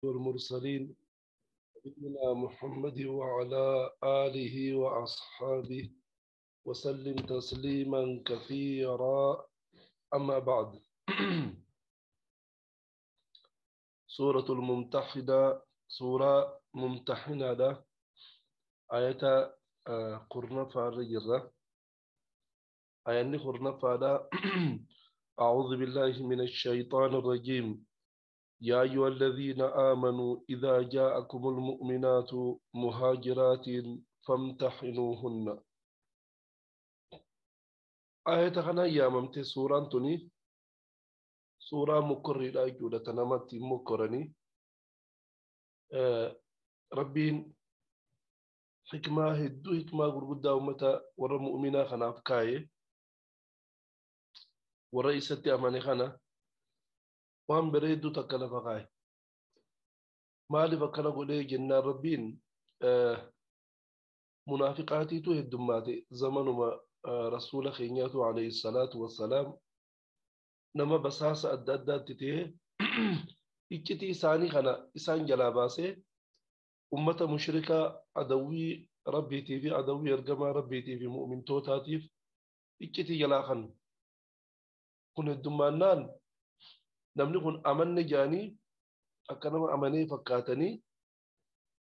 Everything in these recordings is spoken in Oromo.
والمرسلين نبينا محمد وعلى آله وأصحابه وسلم تسليما كثيرا. أما بعد، سورة الممتحنة، سورة ممتحنة ده آية قرنفة الرجرة آية قرنفة ده. أعوذ بالله من الشيطان الرجيم. يا أيها الذين آمنوا إذا جاءكم المؤمنات مهاجرات فامتحنوهن. آية خنا يا ممتي سورة تني سورة مكررة جودة نمتي مكرني. ربين حكمة هدو حكمة غرغدة ومتى ورا مؤمنة خنا أفكاي ورئيسة أماني خنا وان بريدو تكلف غاي مالي فكنا قولي جنة ربين. منافقاتي تو هدماتي زمن ما رسول خينياتو عليه الصلاة والسلام نما بساس أدى تتيه إكتي إساني خنا إسان جلاباسي أمة مشركة عدوي ربي تيفي عدوي إرقما ربي تيفي مؤمن توتاتيف إكتي جلا خن كن الدمانان namni kun amanne jaanii akka nama amanee fakkaatanii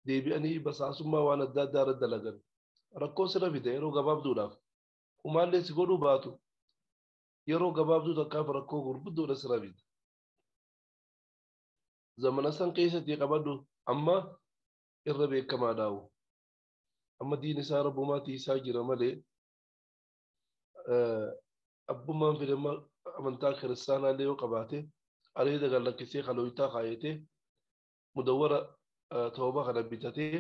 deebi'anii basaasummaa waan adda addaa irra dalagan rakkoo sirra fide yeroo gabaabduudhaaf humaallee si godhuu baatu yeroo gabaabduu takkaaf rakkoo gurguddoodha sirra fide. Zamana san keessatti qabadhu amma irra beekamaa dhaawu amma diin isaa rabbumaatii isaa jira malee abbummaan fide amantaa kiristaanaallee yoo qabaate areeda gallakkisee kalooyitaa kaayatee mudawwara tooba kana bitatee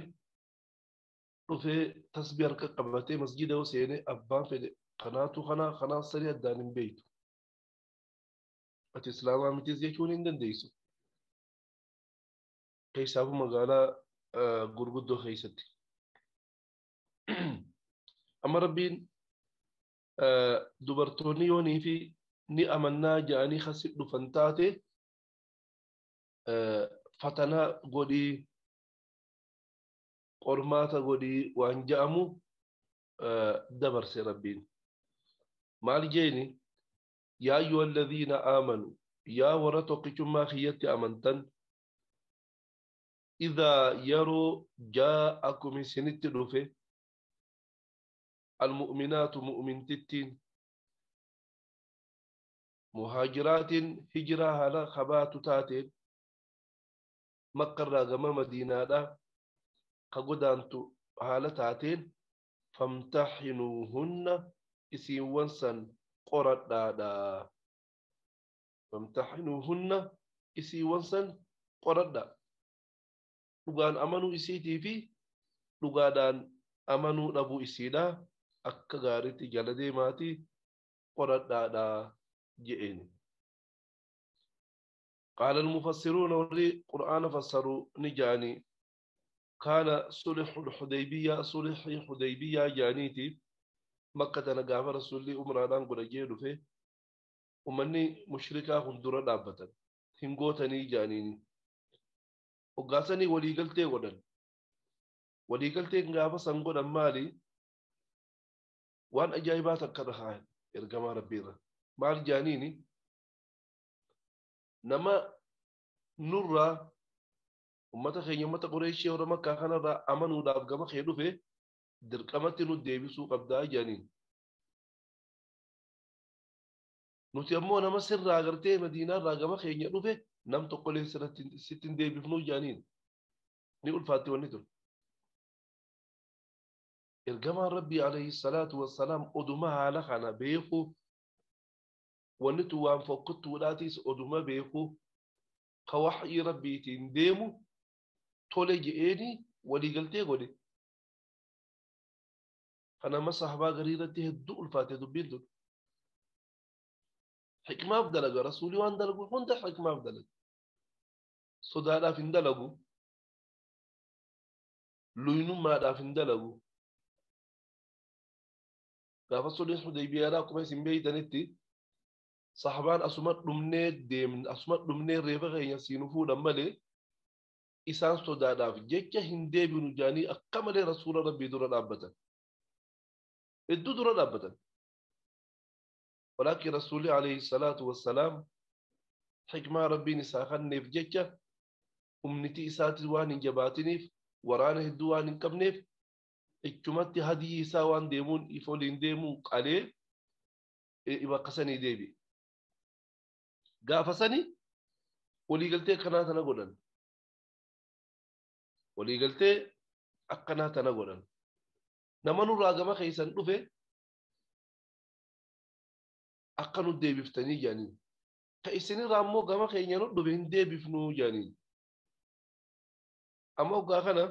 dhufee tasbii harka qabatee masjida yoo seenee abbaan fedhe kanaatu kanaa kanaa sanii addaan hin beeytu. Ati islaamaa mitis jechuun hin dandeessu. Keessaafuu magaalaa gurguddoo keessatti. Amma rabbiin dubartoonni yoonii fi ni amannaa ja'anii kasi dhufan taate fatana godhii qormaata godhii waan ja'amu dabarse rabbiin. Maal jeeni? Yaa ayyuha alladhiina aamanu yaa warra tokkichummaa kiyyatti amantan idhaa yeroo jaa'akum isinitti dhufe almu'minaatu mu'mintittiin muhaajiraatiin hijiraa haala kabaatu taateen makkarraa gama madiinaadha ka godaantu haala taateen famtaxinuuhunna isiiwwan san qoradhaadha. Famtaxinuuhunna isiiwwan san qoradha. Dhugaan amanuu isiitii fi dhugaadhaan amanuu dhabuu isiidha akka gaariitti jala deemaatii qoradhaadha je'een. قال المفسرون ولي قرآن فسروا نجاني كان صلح الحديبية صلح الحديبية جانيتي مكة نقاف رسول الله أمرانا قد جيدو فيه ومني مشركة هندورة دابة هنقوتني جانيني وقاسني ولي قلتي ودن ولي قلتي نقاف سنقود مالي وان أجايباتك كرهاين إرقما ربي ذا مال جانيني نما نرى ummata keenya ummata Qureeshii warra Makkaa kanarraa amanuudhaaf gama kee dhufe dirqamatti nu deebisuu qabdaa jedhaniin. Nuti ammoo nama sirraa agartee Madiinaarraa gama keenya dhufe nam tokkollee sitti hin deebifnuu jedhaniin. Ni ulfaatti wanni tun. Ergamaan Rabbii alayhi salaatu wassalaam oduma haala kana beeku wanni tun waan fokkottuudhaatiis oduma beeku ka waxyii Rabbiitiin deemu tole je'eeni waliigaltee godhe. Kanama sahabaa garii irratti hedduu ulfaate dubbiin tun. Xikmaaf dalaga rasuulii waan dalagu hunda xikmaaf dalaga. Sodaadhaaf hin dalagu. Luynummaadhaaf hin dalagu. Gaafa sulhii Hudaybiyaadhaa akkuma isin beeytanitti sahabaan asuma dhumnee deemne asuma dhumnee reefa keenya siinuu fuudhan malee Isaan sodaadhaaf jecha hin deebinu jaanii akka malee rasuula rabbii dura dhaabbatan. Hedduu dura dhaabbatan. Walaakin rasuulli alayhi salaatu wassalaam xikmaa rabbiin isaa kenneef jecha humniti isaatis waan hin jabaatiniif waraana hedduu waan hin qabneef ichumatti hadiyyi isaa waan deemuun if oliin deemuun qalee bakka sanii deebi'e. Gaafa sanii waliigaltee akkanaa tana godhan. Waliigaltee akkanaa tana godhan. Nama nurraa gama keessan dhufe akka nu deebiftanii jaaniin. Ka isinirraa immoo gama keenya nu dhufe hin deebifnuu jaaniin. Amma hoggaa kana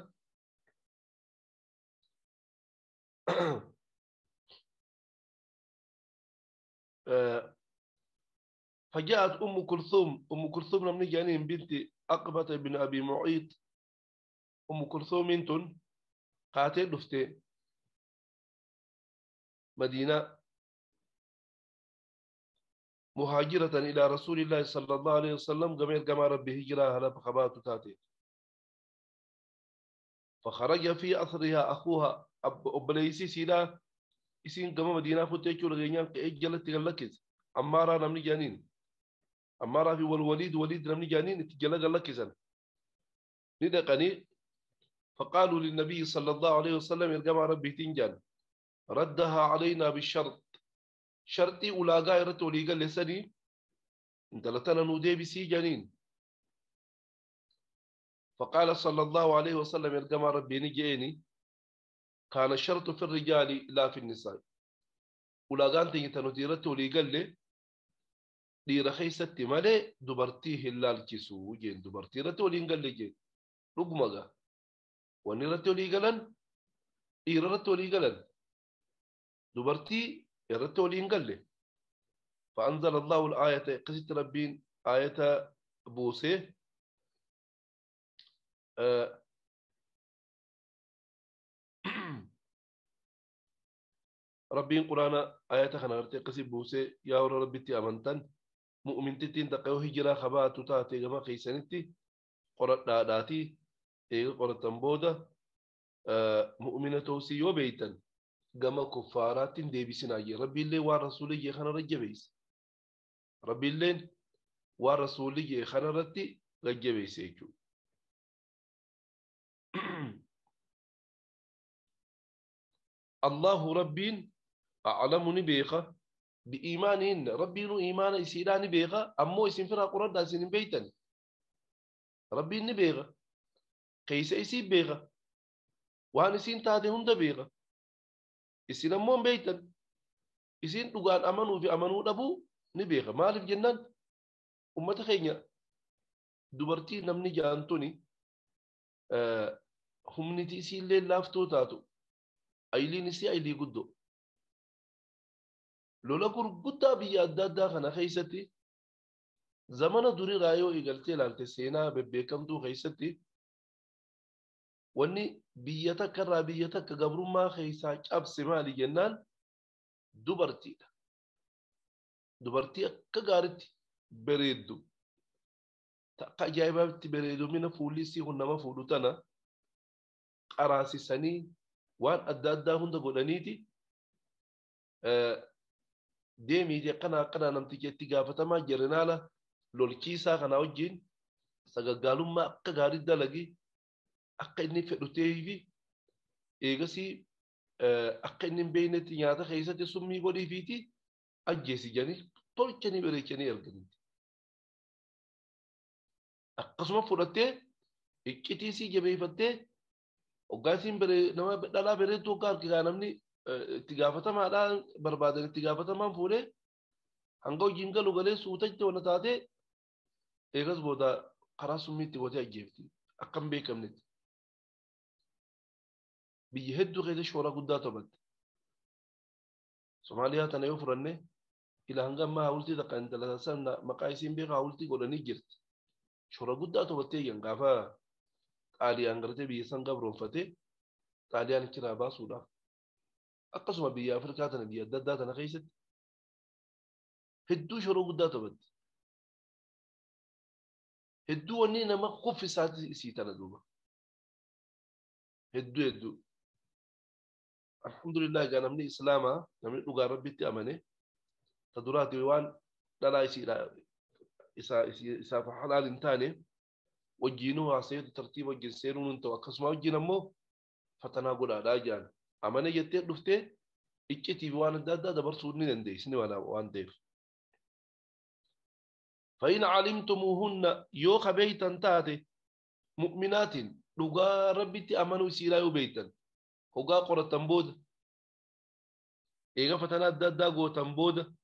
فجاءت أم كلثوم، أم كلثوم لم نجانين بنت عقبة بن أبي معيط. أم كلثوم انتن قاتل دفتي مدينة مهاجرة إلى رسول الله صلى الله عليه وسلم قمير قمار ربي هجرة هلا بخبات تاتي. فخرج في أثرها أخوها أبليسي سيلا إسين قم مدينة فتيكو لغينيان كإجلت تغلكز عمارة نمني جانين عمارة في والوليد وليد نمني جانين تجلق لكزا ندقني. فقالوا للنبي صلى الله عليه وسلم يرجع ربي تنجان ردها علينا بالشرط شرطي ولا غيرت ولي قال لسني انت لتنا نودي بسي جانين. فقال صلى الله عليه وسلم يرجع ربي نجيني كان الشرط في الرجال لا في النساء ولا غانتي تنوديرت ولي قال لي dhiira keessatti malee dubartii hin laalchisu jeen dubartii irratti waliin galle jeen dhuguma gaa wanni irratti walii galan dhiira irratti walii galan dubartii irratti waliin galle. فأنزل الله الآية قصة ربين آية بوسه ربين قرآن آية خنارتي قصة بوسه يا ربي تي أمنتن مؤمنتين تقو هجرة خباتو تاتي جما خيسنتي قرأت داتي إيه قرأت بودا مؤمنة توسي وبيتا جما كفارات دي بسناجي ربي اللي ورسولي خنا رجبيس ربي اللي ورسولي خنا رتي رجبيس يجو. الله ربين أعلمني بيخه بإيمانهن ربي نو إيمان إسيراني بيغا أمو إسين فرا قرآن داسين بيتن ربي نبيغا قيس إسي بيغا وان إسين تاتي هند بيغا إسين أمون بيتن إسين لغان أمنو في أمنو دبو نبيغا مالف جنان أمة خينيا دبرتي نمني جانتوني هم نتي إسين ليل لافتو تاتو أيلي نسي أيلي قدو lola gurguddaa biyya adda addaa kana keessatti zamana durii raayoo eegaltee ilaalte seenaa bebbeekamtuu keessatti wanni biyya takka irraa biyya takka gabrummaa keessaa cabse maali jennaan dubartiidha. Dubartii akka gaariitti bareeddu akka ajaa'ibaatti bareedu mina fuulli isii kun nama fuudhu tana qaraasisanii waan adda addaa hunda godhaniiti deemiiti akkana akkana namtichi itti gaafatamaa jeneraala lolchiisaa kana wajjin sagaggaalummaa akka gaarii dalagi akka inni fedhu ta'eefi eegasii akka inni hin beeknetti nyaata keessatti summii godhiifiiti ajjeesi jedhanii tolchanii bareechanii erganiiti. Akkasuma fudhattee iccitii sii jabeeffattee hoggaa isiin nama dhalaa bareedduu hoggaa harkisaa namni itti gaafatamaadhaan barbaadan itti gaafatamaan fuudhee hanga hojiin galu galee suutatti wana taatee eegas booda karaa summiitti gootee ajjeefti akka hin beekamnetti. Biyya hedduu keessa shoora guddaa taphatte. Somaaliyaa tana yoo furanne ila hanga ammaa hawultii takka intala sana maqaa isiin beekaa hawultii godhanii jirti. Shoora guddaa taphattee jan gaafa Xaaliyaan gartee biyya san gabroonfatee Xaaliyaan achiraa baasuudhaaf. Akkasuma biyya Afrikaa tana biyya adda addaa tana keessatti hedduu shoora guddaa taphatte. Hedduu wanni nama kuffisaati isii tana duuba. Hedduu hedduu. Alhamdulillah egaa namni Islaamaa namni dhugaa Rabbitti amane ta duraati waan dhalaa isiidha isaaf halaal hin taane wajjiinuu haasayeetu tartiiba wajjin seenuun hin ta'u akkasuma wajjin ammoo fatanaa godhaadhaa jedhan. Amane jettee dhuftee iccitii fi waan adda addaa dabarsuu ni dandeessi waan ta'eef. فإن علمتموهن يو خبيتن تاتي مؤمنات لغا ربتي أمنوا سيلا يو بيتن هقا قرتن بود إيغا فتنات دادا قوتن بود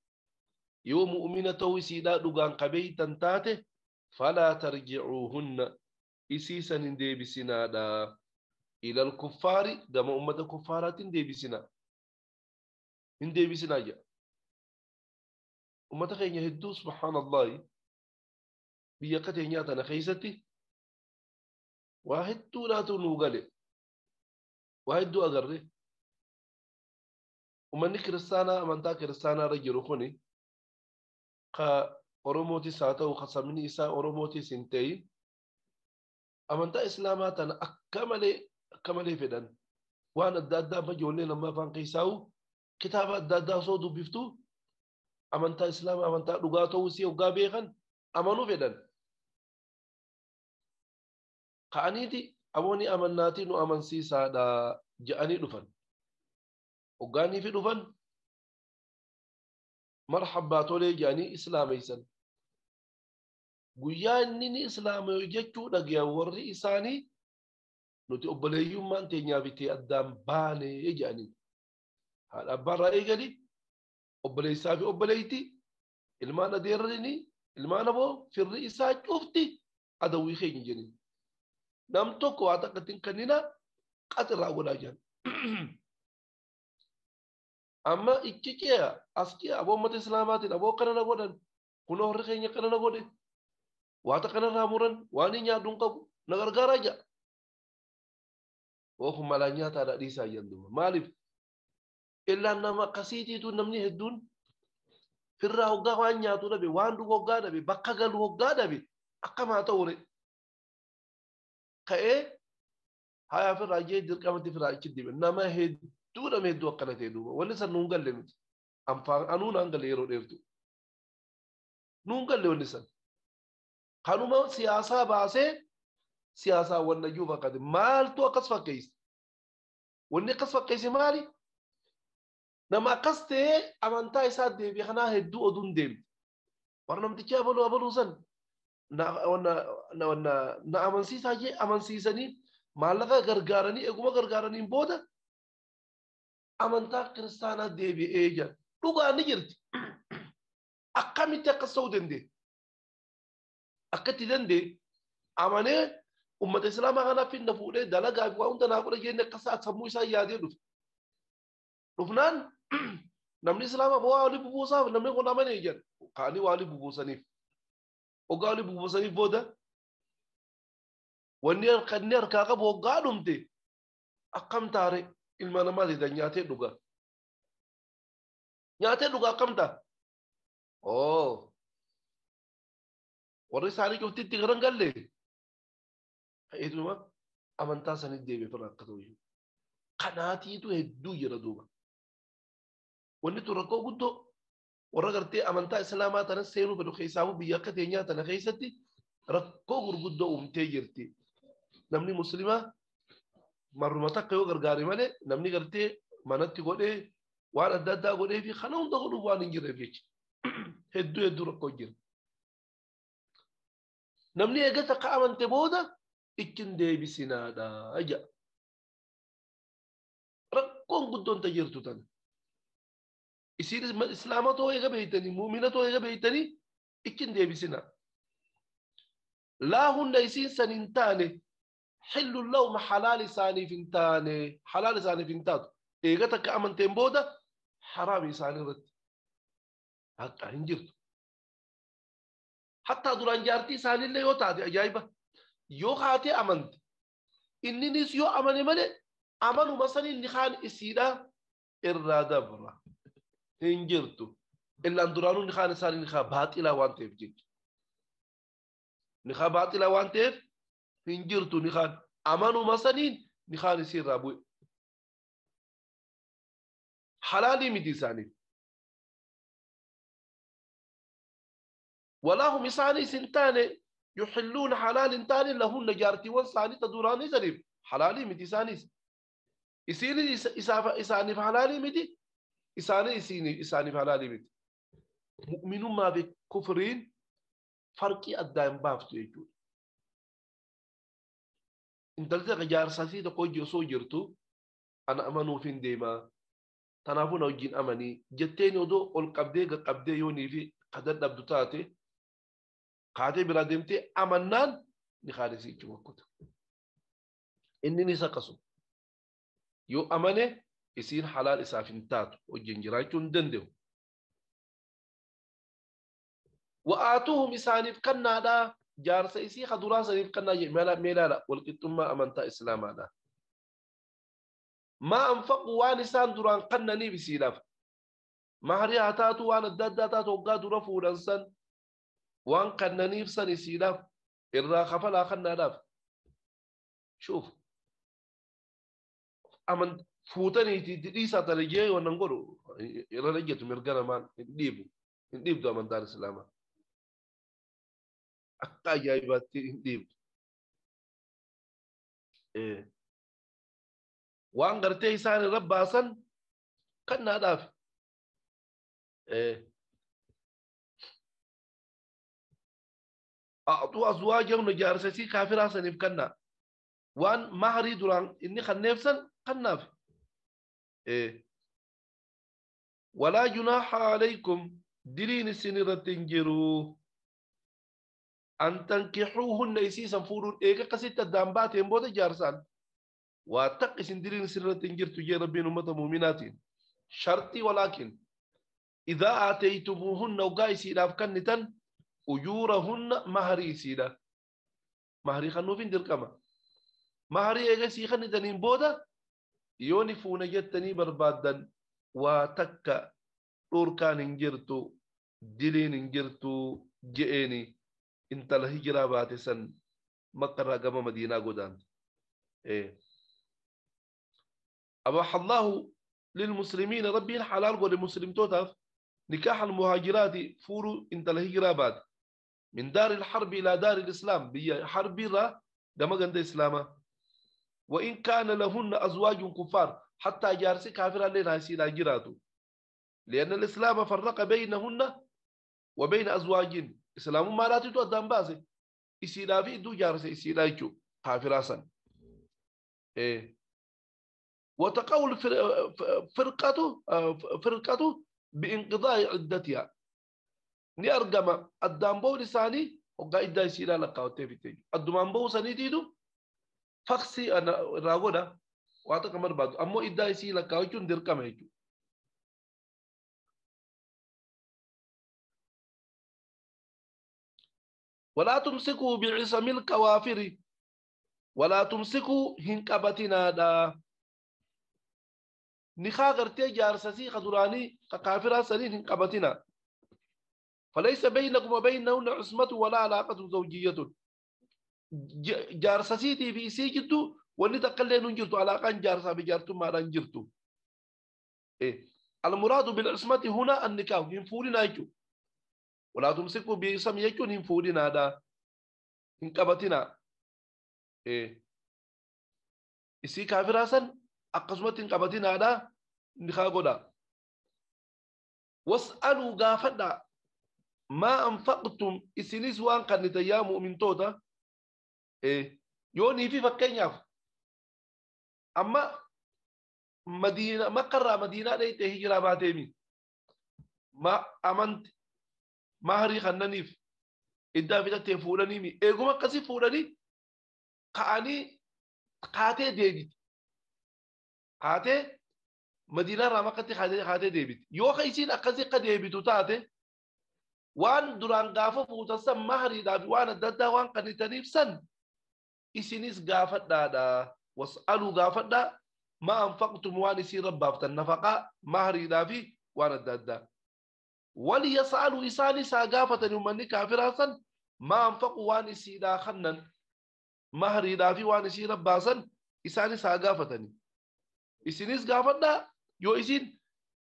يو مؤمنة سيلا لغا خبيتن تاتي فلا ترجعوهن إسيسا دي بسنا دا إلى الكفار دم أمة كفارات دي بسنا دي بسنا جا أمة خينيا هدو سبحان الله biyya akka teenyaa tana keessatti waa hedduudhaatu nuu gale waa hedduu agarre uummanni kiristaanaa amantaa kiristaanaa irra jiru kuni ka Oromootis haa ta'u ka sabni isaa Oromootis hin ta'in amantaa Islaamaa tana akka malee fedhan waan adda addaa amma ijoolleen amma afaan keessaa'u kitaaba adda addaa osoo dubbiftu amantaa Islaamaa amantaa dhugaa ta'uu isii hoggaa beekan amanuu fedhan. Ka'aniiti aboonni amannaatii nu amansiisaadha je'anii dhufan. Hoggaanii fi dhufan marhabbaa tolee je'anii islaameysan. Guyyaa inni ni islaamayu jechuu dhagayan warri isaanii nuti obboleeyyummaan teenyaa bitee addaan baanee je'anii. Haadha abbaarraa eegali obboleessaa fi obboleeyti ilmaan adeerrini ilmaan aboo firri isaa cufti adawwii keenya jedhanii. Nam tokko waa takka ittiin kennina qaxirraa godhaa jiran. Amma ichi ce'a as ce'a aboo uummata Islaamaatiin aboo akkana na godhan kunoo warri keenya akkana na godhe waa takka narraa muran waan hin nyaadhu hin qabu na gargaaraa jira. Oofun malaa nyaataadha dhiisaa jiran duuba. Maaliif? Illaan nama akkasiitiitu namni hedduun firraa hoggaa waan nyaatu dhabe waan dhugu hoggaa dhabe bakka galu hoggaa dhabe akkam haa ta'u re. Ka'ee hayaa firraa jee dirqamatti firraa achi deeme nama hedduu nama hedduu akkana ta'e duuba wanni san nuun galle miti. Anuu naan galle yeroo dheertu. Nuun galle wanni san. Kanuma siyaasaa baasee siyaasaa wanna jiru fakkaate maaltu akkas fakkeesse? Wanni akkas fakkeesse maali? Nama akkas ta'ee amantaa isaa deebi'e kanaa hedduu oduun deemte. Warra namtichi abaluu abaluu san na amansiisaa jee amansiisanii maallaqa gargaaranii eeguma gargaaraniin booda amantaa kiristaanaa deebi'ee jira. Dhugaan ni jirti. Akkamitti akkas ta'uu danda'e? Akkatti danda'e amanee uummata Islaamaa kanaaf finna fuudhee dalagaa fi waa hunda naa godha jennee akkas sammuu isaa yaadee dhufe. Dhufnaan namni Islaamaa waa walii bubuusaaf namni kun amanee jira. Kaanii waa walii bubuusaniif. Hoggaa walii bubuusaniif booda wanni inni harkaa qabu hoggaa dhumte akkam taare ilma namaa ta'e nyaatee dhuga. Nyaatee dhuga akkam ta'a? Oo warri isaanii cuftitti gara hin galle ka'eetuma amantaa sanitti deebi'e firra akka ta'u. Kanaatiitu hedduu jira duuba. Wanni tun rakkoo guddoo warra gartee amantaa Islaamaa tana seenuu fedhu keessaafuu biyya akka teenyaa tana keessatti rakkoo gurguddoo uumtee jirti. Namni Muslimaa marruma takka yoo gargaare malee namni gartee manatti godhee waan adda addaa godhee fi kana hunda godhuuf waan hin jirreef jecha. Hedduu hedduu rakkoo jira. Namni eega takka amante booda ittiin deebisinaadha jedha. Rakkoon guddoon ta jirtu tana. Isiin Islaama ta'uu eega beeytanii muumina ta'uu eega beeytanii ittiin deebisinaa. Laa hunda isiin san hin taane xillu lahum halaal isaaniif hin taane halaal isaaniif hin taatu. Eega takka amanteen booda haraami isaanii irratti. Haqa hin jirtu. Hattaa duraan jaartii isaaniillee yoo taate ajaa'iba. Yoo kaatee amante inninis yoo amane malee amanuma saniin ni kaan isiidha irraa dabra. Hin jirtu. Illaan duraanuu ni kaan isaanii ni kaan baaxilaa waan ta'eef jecha. Nikaa baaxila waan ta'eef hin jirtu nikaan amanuma saniin nikaan isiirraa bu'e. Halaalii miti isaaniif. Walaa hum isaanis hin taane yuxilluuna halaal hin taane lahunna jaartiiwwan isaanii ta duraanii saniif halaalii miti isaanis. Isiinis isaaniif halaalii miti, isaanis isaaniif halaalii miti. Mu'minummaa fi kufriin farqii addaa hin baaftu jechuudha. Intalli takka jaarsasii tokko hojii osoo jirtu ana amanuuf hin deemaa. Tanaafuu na wajjin amanii jetteen odoo ol qabdee qaqqabdee yoonii fi ka dadhabdu taate kaatee biraa deemtee amannaan ni kaadesii jechuudha wakkuta. Inninis akkasuma. Yoo amane isiin halaal isaaf hin taatu wajjin jiraachuu hin danda'u. Wa'aatuhum isaaniif kannaadhaa jaarsa isii ka duraa saniif kannaa meelaadha walqixxummaa amantaa islaamaadha. Maa anfaqu waan isaan duraan kannaniif isiidhaaf. Mahrii haa taatu waan adda addaa taatu hoggaa dura fuudhan san waan kannaniif san isiidhaaf irraa kafalaa kannaadhaaf. Shuuf aman fuutaniiti dhiisaa tana jee wannan godhu irra ejjetu mirga namaan hin dhiibu hin dhiibdu amantaan islaamaa. Akka ajaa'ibaatti hin dhiibdu. Waan gartee isaan irra baasan kannaadhaaf. A'tuu azwaajahum jaarsasii kaafiraa saniif kannaa. Waan mahrii duraan inni kanneef san kannaaf. Walaa junaaha alaykum diliin isin irratti hin jiru. An tankixuuhunna isiisan fuudhuun eega akkasitti addaan baateen booda jaarsaan. Waa taq isin diliin isin irratti hin jirtu jee Rabbiin uummata muuminaatiin. Sharxii walaakin idaa aataytumuuhunna hoggaa isiidhaaf kannitan ujuurahunna mahrii isiidha. Mahrii kannuuf hin dirqama. Mahrii eega isii kannitaniin booda yoo ni fuuna jettanii barbaaddan waa takka dhorkaan hin jirtu diliin hin jirtu je'eeni intala hijiraa baate san Makkarraa gama Madiinaa godaante. أباح الله للمسلمين ربي حلال قول المسلم توتاف نكاح المهاجرات فورو انت الهجرة بعد من دار الحرب إلى دار الإسلام بي حرب را دم عند إسلاما وإن كان لهن أزواج كفار حتى جارسي كافر لنا يسير هجراتو لأن الإسلام فرق بينهن وبين أزواج إسلام ما لا تتو أدام باسي إسيلا في دو جارسي إسيلا يجو كافراسا. إيه وتقول فرقته بانقضاء عدتها ni argama addaan ba'uun isaanii hoggaa iddaa isiidhaa lakkaa'attee fitte addumaan ba'uu saniitiitu faksii irraa godha waa takka barbaadu ammoo iddaa isii lakkaa'achuun dirqama jechuudha. ولا تمسكوا بعصم الكوافر ولا تمسكوا هنقبتنا نخا غرتي جارسسي خدراني كافرا سنين هنقبتنا فليس بينكم وبينهن عصمة ولا علاقة زوجية جارسسيتي في سيجتو وني تقلين جرتو علاقة جارسا بجارتو ما رنجرتو. إيه المراد بالعصمة هنا النكاح هنفورنا يجو ولا تمسكوا بعصم يجو هنفورنا دا هنقبتنا. إيه إسي كافرا سن akkasumatti hin qabatinaadha nikaa godha. Was'aluu gaafadha maa anfaqtum isinis waan kannite yaa mu'mintoota. Yoo niifi fakkeenyaaf amma Madiina Makkarraa Madiinaa dhayxee hijiraa baateemi ma amanti mahrii kannaniif iddaa fitattee fuudhaniimi eeguma akkasii fuudhanii ka'anii kaatee deebiti. Kaatee Madiinaa irraa Makkatti kaatee deebiti. Yoo ka isiin akkasii akka deebitu taate waan duraan gaafa fuutan san mahriidhaaf waan adda addaa waan kannitaniif san isinis gaafadhaadha. Was'aluu gaafadhaa maa anfaqtum waan isiin rabbaaftan nafaqaa mahriidhaa fi waan adda addaa. Waliyas'aluu isaanis haa gaafatani uummanni kaafiraa san Maa anfaqu waan isiidhaa kannan mahriidhaa fi waan isii rabbaasan isaanis haa gaafatani. Isinis gaafadhaa yoo isiin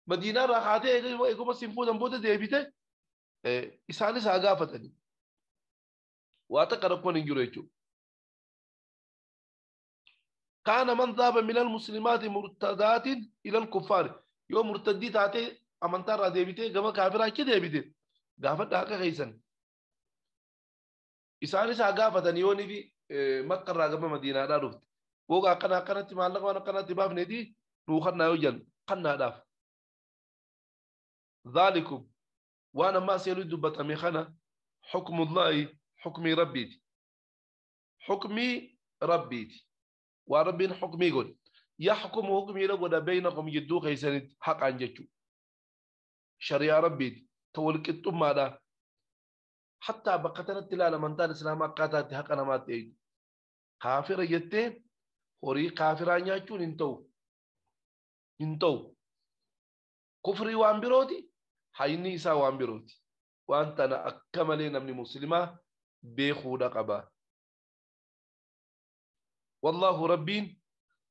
Madiinaa irraa kaatee eeguma siin fuutan booda deebite isaanis haa gaafatani. Waa takka rakkoon hin jiru jechuudha. Kaana man dhaaba minal muslimaati murtadaatin ilal kuffaari. Yoo murtaddii taatee amantaa irraa deebitee gama kaafiraa achi deebite gaafadhaa akka keessan. Isaanis haa gaafatan yoo ni fi Makka irraa gama Madiinaadhaa dhufte. Booga akkana akkanatti maallaqa waan akkanatti baafneeti nuu kannaa yoo jedhan kannaadhaaf. Dhaalikum waan ammaa seeluu dubbatame kana xukmullaahi xukmii rabbiiti. Xukmii rabbiiti. Waan rabbiin xukmii godhe. Yaxkumu xukmiidha godha beeynakum jidduu keessanitti haqaan jechuudha. Shari'aa rabbiiti. Ta walqixxummaadhaa. Hattaa bakka tanatti ilaala amantaan islaamaa akkaataatti haqa namaatti eegu. Kaafira jettee horii kaafiraa nyaachuun hin ta'u. Hin ta'u. Kufrii waan birooti, hayni isaa waan birooti. Waan tana akka malee namni muslimaa beekuudha qaba. Wallaahu rabbiin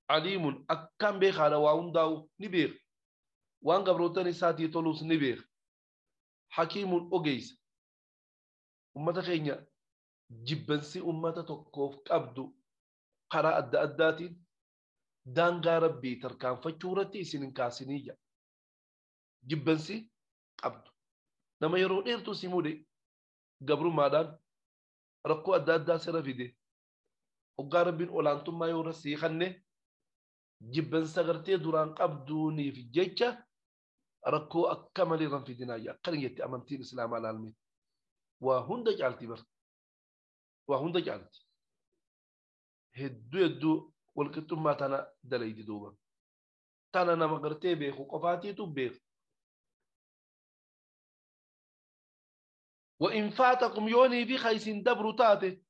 aliimun akkaan beekaadha waa hundaa'u ni beeka. Waan gabrootan isaatii toluus ni beeka. Hakiimun ogeessa. Ummata keenya jibbansi ummata tokkoof qabdu karaa adda addaatiin daangaa rabbii tarkaanfachuu irratti isin hin kaasinii jedha. Jibbansi qabdu. Nama yeroo dheertuu si mude gabrummaadhaan rakkoo adda addaa sirra fide hoggaa rabbiin olaantummaa yoo irra sii kanne jibbansa gartee duraan qabduuniif jecha rakkoo akka malee irra hin fidinaa jedha. Akkana jetti amantiin islaamaa laalme. Waa hunda caalti bar. Waa hunda caalti. Hedduu hedduu walqixxummaa tana dalaydi duuba. Tana nama gartee beeku qofaatiitu beeku. وإن فاتكم يوني في خيس دبر تاته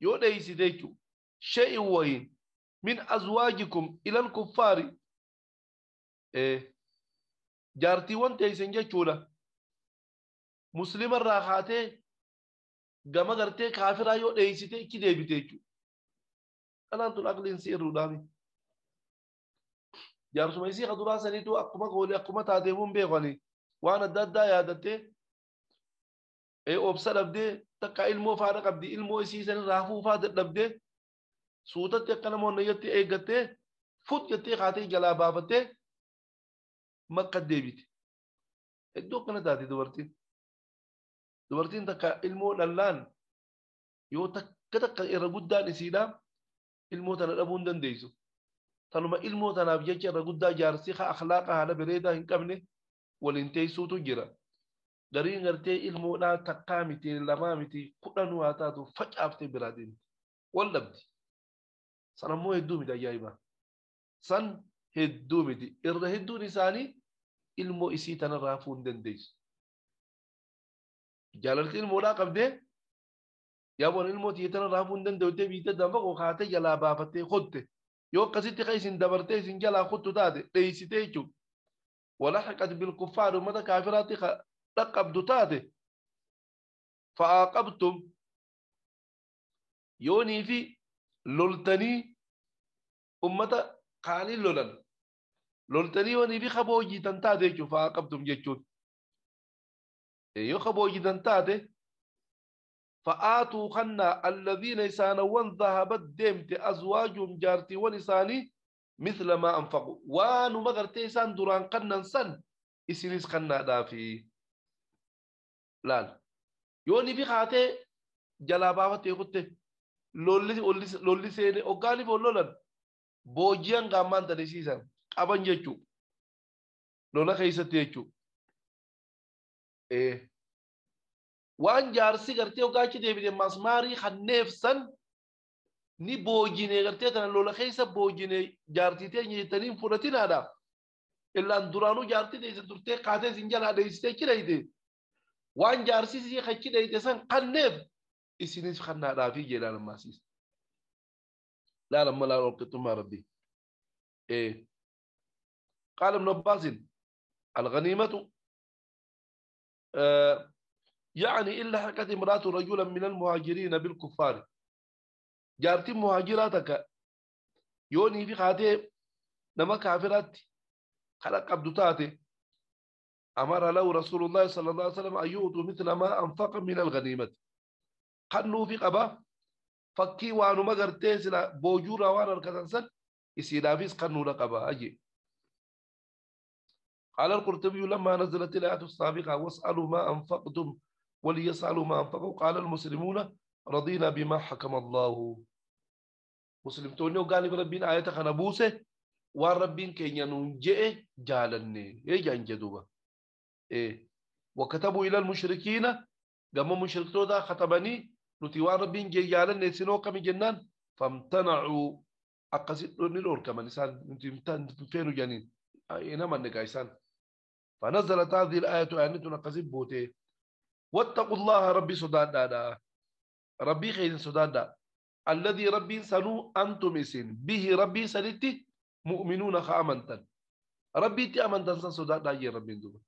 يودي سيديكو شيء وين من أزواجكم إلى الكفار إيه جارتي وانت يسنجا مسلم الراحاته gama gartee kaafiraa yoo dheeysite ichi deebite jechuudha. Kanaan tun aqliin si irruudhaami. Jaarsuma isii ka duraa saniitu akkuma goole akkuma taateefuu hin beekani. Waan adda addaa yaadattee obsa dhabdee takka ilmoo faana qabdi ilmoo isii sanirraa hafuu faa dadhabdee suutatti akka namoonni jettee eeggattee fut jettee kaatee jalaa baafattee makka deebite. Iddoo akkana taate dubartiin. Dubartiin takka ilmoo dhallaan yoo takka takka irra guddaan isiidha ilmoo tana dhabuu hin dandeessu. Tanuma ilmoo tanaaf jecha irra guddaa jaarsi haa akhlaaqa haala bareedaa hin qabne waliin teessuutu jira. Gariin gartee ilmoodhaa takkaa miti lamaa miti kudhanuu haa taatu facaaftee biraa deemti. Wal dhabdi. San ammoo hedduu miti ajaa'ibaa. San hedduu miti. Irra hedduun isaanii ilmoo isii tanarraa hafuu hin dandeessu. Jaalalti ilmoodhaa qabdee yaaboon ilmoo tiyya tanarraa hafuu hin danda'u jettee biittee danfa kaatee jalaa baafattee kotte. Yoo akkasitti kan isin dabartee isin jalaa kottu taate dheessitee jechuudha. Walahiqat bilkuffaar uummata kaafiraatti dhaqqabdu taate fa'aaqabtum yoonii fi loltanii uummata kaanii lolan loltanii yoonii fi kaboojitan taate jechuudha fa'aaqabtum jechuun. Yoo kaboojitan taate fa'aatuu kannaa alladhiina isaanawwan dhahabat deemte azwaajuhum jaartiiwwan isaanii mithla maa anfaqu waanuma gartee isaan duraan kannan san isinis kannaadhaafi. Laal yooni fi kaatee jalaa baafattee kutte lolli seene hoggaaniif ol lolan booji'an gaammaan tanisiisan qaban jechuu lola keessatti jechuu. Waan jaarsi gartee hoggaa achi deebite masmaarii kanneef san ni boojine gartee tana lola keessa boojine jaartii teenya jettanii hin fudhatinaadha. Illaan duraanuu jaartii teessa turtee kaatee isin jalaa dheessitee achi dheeyte. Waan jaarsi isii achi dheeyte san kanneef isinis kannaadhaafi jedhaan ammaasiis. Laal amma laal walqixxummaa rabbii. قال ابن عباس الغنيمة يعني إلا حكت امرأة رجلا من المهاجرين بالكفار جارتي مهاجراتك يوني في خاتي نما كافرات خلق عبدتاتي أمر له رسول الله صلى الله عليه وسلم أن يؤتوا مثل ما أنفق من الغنيمة قنوا في قبا فكي وانو مغرتي سلا بوجورا وانا الكتنسل إسيلافيس قنوا لقبا أجي. قال القرطبي لما نزلت الآية السابقة واسألوا ما أنفقتم وليسألوا ما أنفقوا قال المسلمون رضينا بما حكم الله. مسلم توني وقال ربين آية خنبوسة والربين كي ينجئ جالني إيه جدوبة إيه. وكتبوا إلى المشركين قام مشركتو دا خطبني نتي ربين جي جالني سنو كم جنان فامتنعوا أقصد نلور كمان إنسان نتي فينو جنين إنما النقايسان. فنزلت هذه الآية آنتنا قصد بوتي واتقوا الله ربي صدادا ربي خير صدادا الذي ربي سنو أنتم إسين به ربي سنتي مؤمنون خامنتا ربي تأمنتن سن صدادا يا ربي دوبا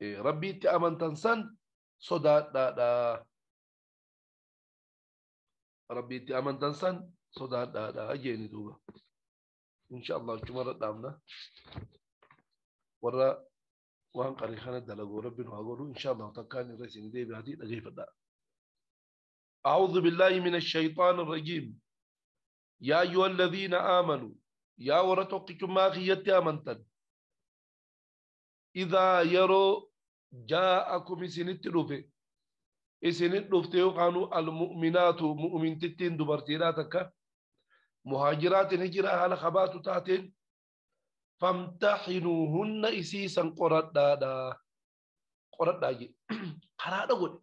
ربي تأمنتن سن صدادا ربي تأمنتن سن صدادا أجيني دوبا إن شاء الله شمرت دامنا ورا وان قري خانة دلقو ربي وأقولوا إن شاء الله تكاني رئيسي دي بهدي لغيف الداء. أعوذ بالله من الشيطان الرجيم. يا أيها الذين آمنوا يا ورتقكم ما خيتي آمنتن إذا يروا جاءكم سنت رفي سنت رفتيو كانوا المؤمنات مؤمن تتين دبرتيراتك مهاجرات هجرة على خبات تاتين فامتحنوهن إسيسا قرد قرد قرد قد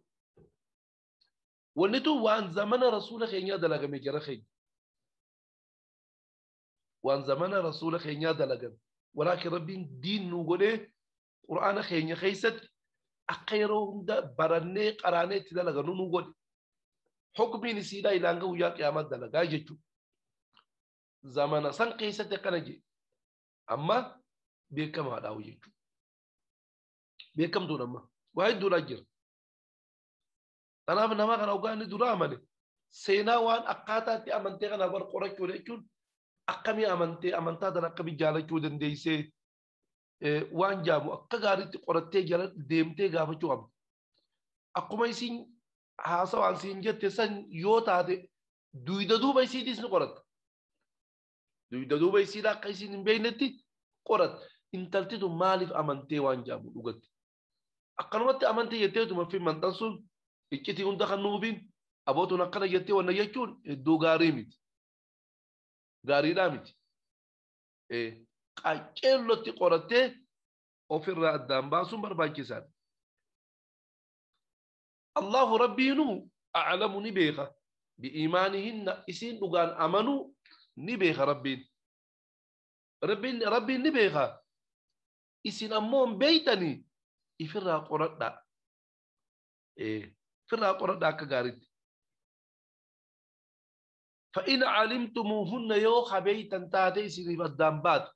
ونتو وان زمن رسول خينيا دلغمي جرى خين وان زمن رسول خينيا دلغم ولكن ربي دين نقوله قرآن خينيا خيست أخيرهم دا برني قراني تدلغنو نقول حكمي نسيدا إلى أنه ويا قيامة دلغا جتو زمن سن خيست كنجي أما بكم هذا وجهك بكم دون أما واحد دون أجر أنا من ما كان أوقعني دون أمني سينا وان أقاطع تي أمنتي أنا بر قرأ كوريكون أقامي أمنتي أمنتا دنا أقامي جالا كودن ديسة وان جابو أقاري تي قرأ تي جالا ديمتي غافة شو أقوم يسين هاسا وان سين جت تسان يوتا هذا دويدا دو بيسي ديس نقرأت دويدا دو بيسي لا قيسين بينتي قرأت انتلتي تو مالف أمنتي وان جابو لغت أقلمت أمنتي يتيتو ما في منتصون إكتي هون دخل نوبين أبوتو نقل يتي وانا يجون دو غاريمت غاري لامت إيه قاكيلو تي قرأتي أوفر الدام باسون برباكيسان الله ربي نو أعلم نبيغة بإيمانهن إسين لغان أمنوا نبيغة ربي ربي ربي نبيغة إسين أمون بيتني إفرا قرأت إيه فرا قرأت كغاريت فإن علمتموهن يوخ بيتا تاتي إسين الدامبات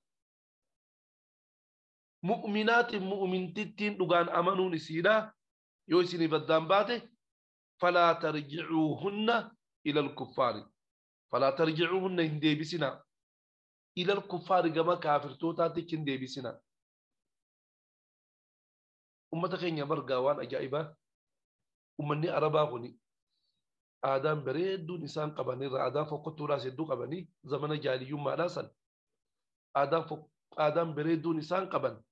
مؤمنات مؤمن تتين لغان أمنوا نسينا يوسيني بدان فلا ترجعوهن إلى الكفار فلا ترجعوهن هندي بسنا إلى الكفار كما كافر توتاتي كندي بسنا أمتا خينيا برقاوان أجائبا أمني أربا غني آدم بريدو نسان قباني آدم فوق راس يدو قباني زمن جالي يوم راسا آدم فوق آدم بريدو نسان قبان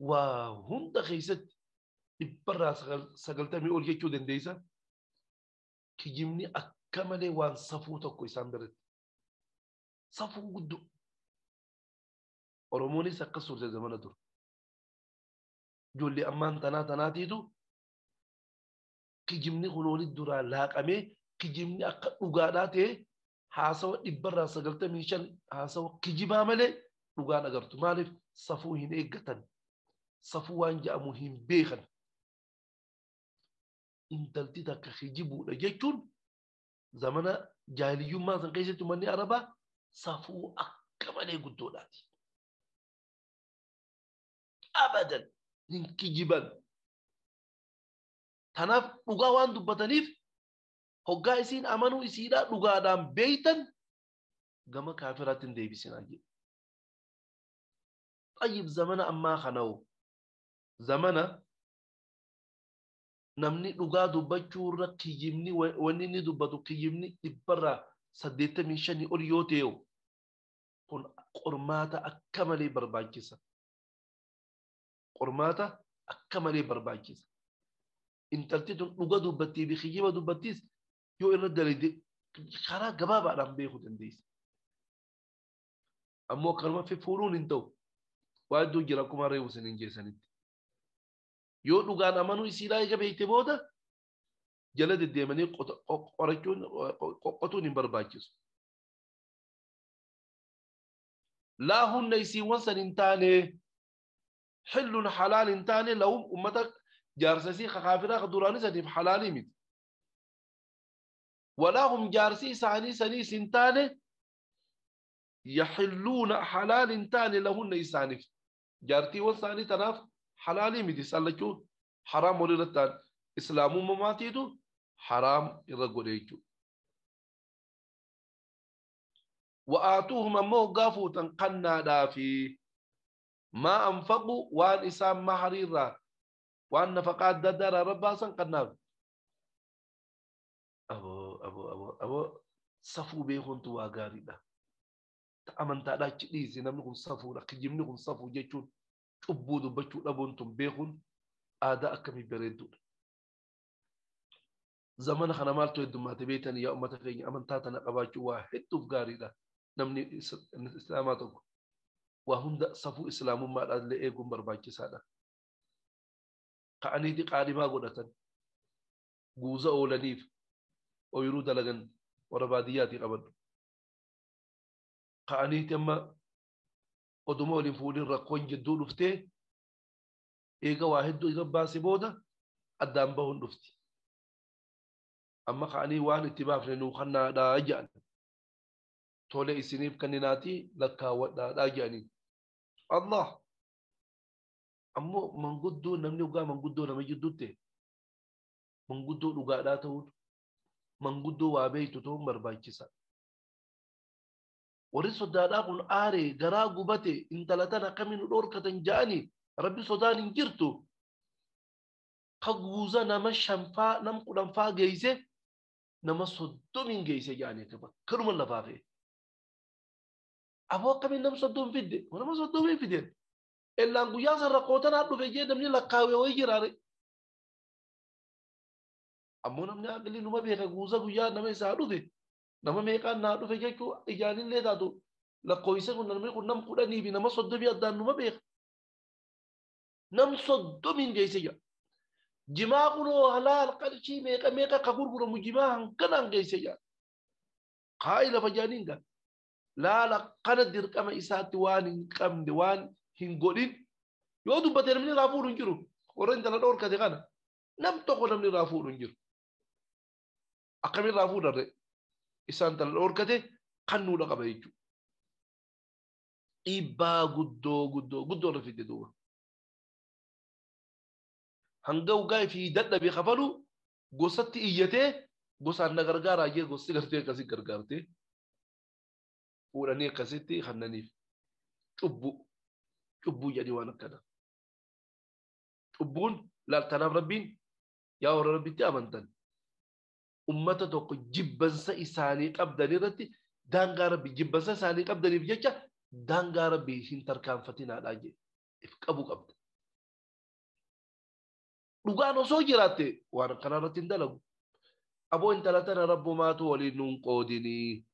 وهم تخيست إبرا سقلتمي أول يجو دنديسا كيجمني أكمل وان صفو تكو إسان برد صفو قدو أرموني سقصور زي زمان دور جولي أمان تنا تناتيدو كيجمني غنولي الدورا لاق أمي كيجمني أقاداتي حاسو إبرا سقلتمي شان حاسو كيجيبا ملي لغان أغرتو مالف صفو هين إيقتن صفو وان جاء مهم بيخن intalti takka hijibuudha jechuun zamana jaahiliyyummaa san keessatti uummanni Arabaa safuu akka malee guddoodhaati. Abadan hin kijiban. Tanaaf dhugaa waan dubbataniif hoggaa isiin amanuu isiidhaa dhugaadhaan beeytan gama kaafiraatti hin deebisinaa jedhe. Xayyib zamana ammaa kana'u zamana namni dhugaa dubbachuu irra kiyyibni wanni inni dubbatu kiyyibni 185 ol yoo ta'e kun qormaata akka malee barbaachisa. Qormaata akka malee barbaachisa. Intalti tun dhuga dubbattii fi kiyyiba dubbattiis yoo irra dalagde karaa gabaabaadhaan beekuu dandeessa. Ammoo akkanuma fuudhuun hin ta'u. Waa hedduu jira akkuma reefu isiniin geessanitti. Yoo dhugaan amanuu isiidhaa eega beekte booda jala deddeemanii qorachuun qotuun hin barbaachisu. Laa hunna isiiwwan san hin taane xillun halaal hin taane lahum ummata jaarsa isii kaafiraa duraanii saniif halaalii miti. Walaa hum jaarsi isaanii saniis hin taane yaxilluuna halaal hin taane lahunna isaaniif. Jaartiiwwan isaanii tanaaf halaalii miti isaan lachuu haraam walirra ta'an islaamummaa maatiitu haraam irra godhe jechuudha. Wa'aatuuhum ammoo hoggaa fuutan qannaadhaa fi maa anfaqu waan isaan mahariirraa waan nafaqaa adda addaa irraa rabbaasan qannaaf. Aboo aboo aboo aboo safuu beekuuntu waa gaariidha. Amantaadhaa achi dhiisi namni kun safuudha kijibni kun safuu jechuun cubbuu dubbachuu dhabuun tun beekuun aadaa akkamii bareedduudha. Zamana kana maaltu heddummaate beektanii yaa uummata keenya amantaa tana qabaachuu waa hedduuf gaariidha. Namni islaamaa tokko waa hunda safuu islaamummaadhaan illee eeguun barbaachisaadha. Ka'aniiti qaalimaa godhatan guuza oolaniif ooyiruu dalagan warra baadiyyaatii qabadhu. Ka'aniiti amma oduma waliin fuudhin rakkoon jidduu dhuftee eega waa hedduu irra baase booda addaan bahuun dhufti. Amma ka'anii waan itti baafne nuu kannaadhaa jedhan. Tole isiniif kenninaatii lakkaawwadhaadhaa jedhanii. Allah! Ammoo manguddoo namni dhugaa manguddoo nama jidduutti manguddoo dhugaadhaa ta'uun manguddoo waa beektu ta'uun barbaachisa. Warri sodaadhaa kun aaree garaa gubate intala tana akkamiin nu dhorkatan ja'anii rabbi sodaan hin jirtu. Ka guuza nama shanfaa nam kudhanfaa geeyse nama 30 geeyse ja'anii kanuma lafaa ka'e. Aboo akkamiin nam 30 fidde? Nama 30 fideen. Ellaan guyyaa san rakkoo tanaa dhufe jee namni lakkaawee wayii jiraare. Ammoo namni aqlii numa beeka guuza guyyaa nama isaa dhufe nama meeqaan naa dhufe jechuu ijaanillee taatu lakkoofsa kun namni kun nam 10 fi nama 30 addaan numa beeka. Nam 30 geesse jira. Jimaa kunoo halaal qarshii meeqa meeqa ka gurguramu jimaa hankanaan geesse jira. Kaa'i lafa jaaniin gaa. Laala kana dirqama isaatti waan hin qabne waan hin godhin yoo dubbate namni irraa fuudhu hin jiru. Warra intala dhorkate kana nam tokko namni irraa fuudhu hin jiru. Akkamiin irraa fuudharre isaan intala dhorkate kan nuudha qaba jechuudha. Dhiibbaa guddoo guddoo guddoo irra fidde duuba. Hanga ugaa fi dadhabee kafalu gosatti iyyatee gosaan na gargaaraa jee gosti gartee akkasii gargaartee fuudhanii akkasitti kannaniif cubbuu cubbuu jedhanii waan akkana. Cubbuun laaltanaaf rabbiin yaa warra rabbitti amantan ummata tokko jibbansa isaanii qabdan irratti daangaa rabbi jibbansa isaanii qabdaniif jecha daangaa rabbi hin tarkaanfatinaadhaa jee if qabuu qabda. Dhugaan osoo jiraatte waan akkanaa irratti hin dalagu. Aboo intala tana rabbumaatu waliin nuun qoodinii.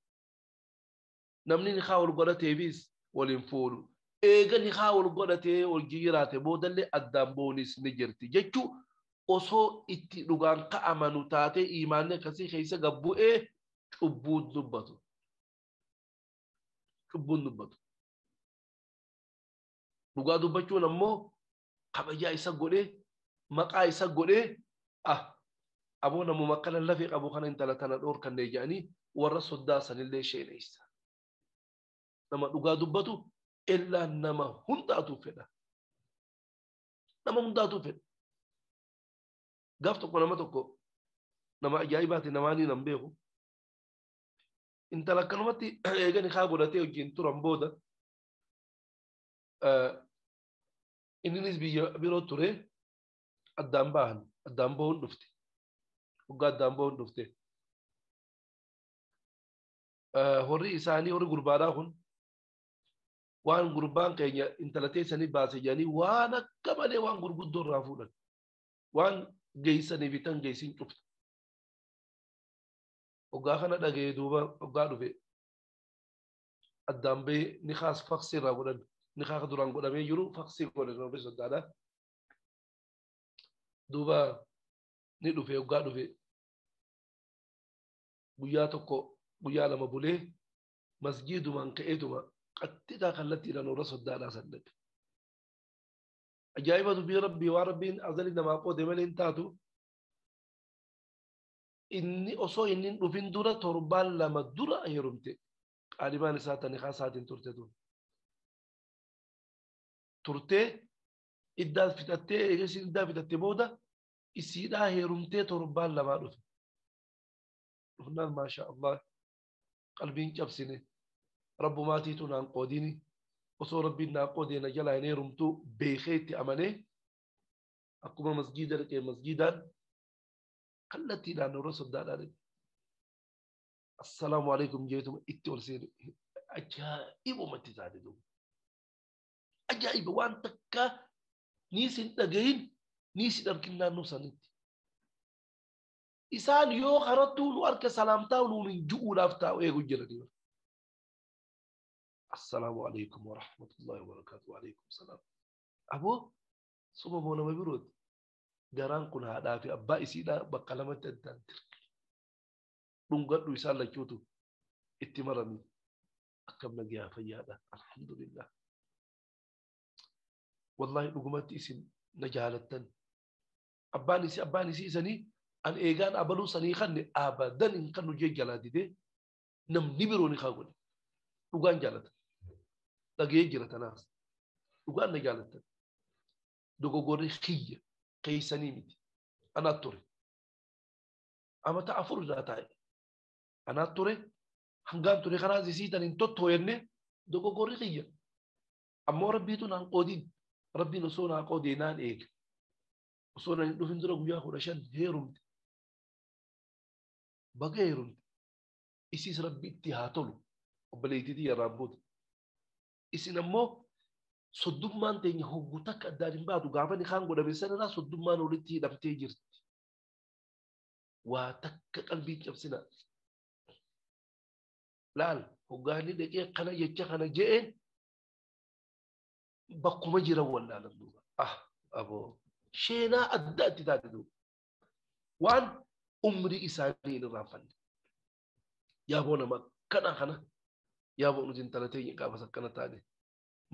Namni nikaa wal godhateefis waliin fuudhu. Eega nikaa wal godhatee wal jiraate boodallee addaan boonis ni jirti jechuu osoo itti dhugaan ka'amanu taatee imaanni akkasii keessa gabbu'ee cubbuun dubbatu. Cubbuun dubbatu. Dhugaa dubbachuun ammoo kabajaa isa godhee maqaa isa godhee aboo namuma akkana lafee qabu kana intala tana dhoorkanne jedhanii warra soddaa sanillee sheeneessa. Nama dhugaa dubbatu illaan nama hundaatu fedha. Nama hundaatu fedha. Gaaf tokko nama tokko nama ajaa'ibaati namaanii nan beeku. Intala akkanumatti eegani haa godhatee wajjin turan booda inninis biyya biroo ture addaan bahan addaan bahuun dhufte. Waggaa addaan bahuun dhufte. Horii isaanii horii gurbaadhaa kun waan gurbaan keenya intala teessanii baase jedhanii waan akka malee waan gurguddoo irraa fuudhan. Waan geessanii bitan geessin cufte. Waggaa kana dhaga'ee duuba waggaa dhufe addaan bahee ni kaas faqsii irraa godhan. Ni kaaka duraan godhamee jiru faqsii godhan warri soddaadha. Duuba ni dhufe waggaa dhufe guyyaa tokko guyyaa lama bulee masjiidumaan ka'eetuma qaxxitaa kallattiidhaan warra soddaadhaa san dhaqe. Ajaa'iba dubbii rabbii waan rabbiin azalii namaa qoode malee hin taatu. Inni osoo inni hin dhufin dura torbaan lama dura heerumte. Qaalimaan isaa tani kaasaatiin turte tun. Turtee iddaa fixattee eegasiin iddaa fixattee booda isiidhaa heerumtee torbaan lamaa dhufe. Dhufnaan maasha Allah qalbiin cabsine rabbumaatiitu naan qoodini osoo rabbiin naan qoodee na jalaa hin heerumtu beekee itti amanee akkuma masgiida dhaqee masgiidaan kallattiidhaan warra soddaadhaa dhaqe. Assalaamu alaikum jeetuma itti ol seene ajaa'ibumatti taate duuba. Ajaa'iba waan takka niis hin dhagahin niis hin argin naannoo sanitti. Isaan yoo karattuu nu harka salaamtaa nuun hin ju'uudhaaf taa'u eegu jirani. Assalaamu alaikum wa rahmatullahi wa barakaatu. Wa alaikum salaam. Aboo suma moo nama birooti. Garaan kun haadhaa fi abbaa isiidhaa bakka lamatti addaan tirki. Dhungadhu isaan lachuutu itti marami. Akkam nagayaa fayyaadha. Alhamdulillah. Wallahi dhugumatti isin na jaalattan. Abbaan isii isanii an eegaan abaluu sanii kanne abadan hin kannu jee jalaa didee namni biroo ni kaa godhe. Dhugaan jaalatan. Dhagee jira tanaas. Dhugaan na jaalattan. Dogoggorri kiyya keeysanii miti. Anaat ture. Amata afur irraa taa'e. Anaat ture. Hangaan ture kanaas isiitan hin tottooyenne dogoggorri kiyya. Ammoo rabbiitu naan qoodin. Rabbiin osoo naa qoodee naan eega. Osoo naan hin dhufin dura guyyaa 15 heerumte. Baga heerumte. Isiis rabbi itti haa tolu. Obboleettiitii yarraan booda. Isin ammoo soddummaan teenya hogguu takka addaan hin baatu gaafa ni kaan godhame sanarraa soddummaan walitti hidhamtee jirti. Waa takka qalbii cabsina. Laal hoggaanni dhaqee kana jecha kana je'een bakkuma jiran wallaalan duuba. Ah aboo sheenaa adda itti taate duuba. Waan umrii isaanii hin irraanfanne. Yaaboo nama kana kana yaaboo nuti intala teenya gaafas akkana taane.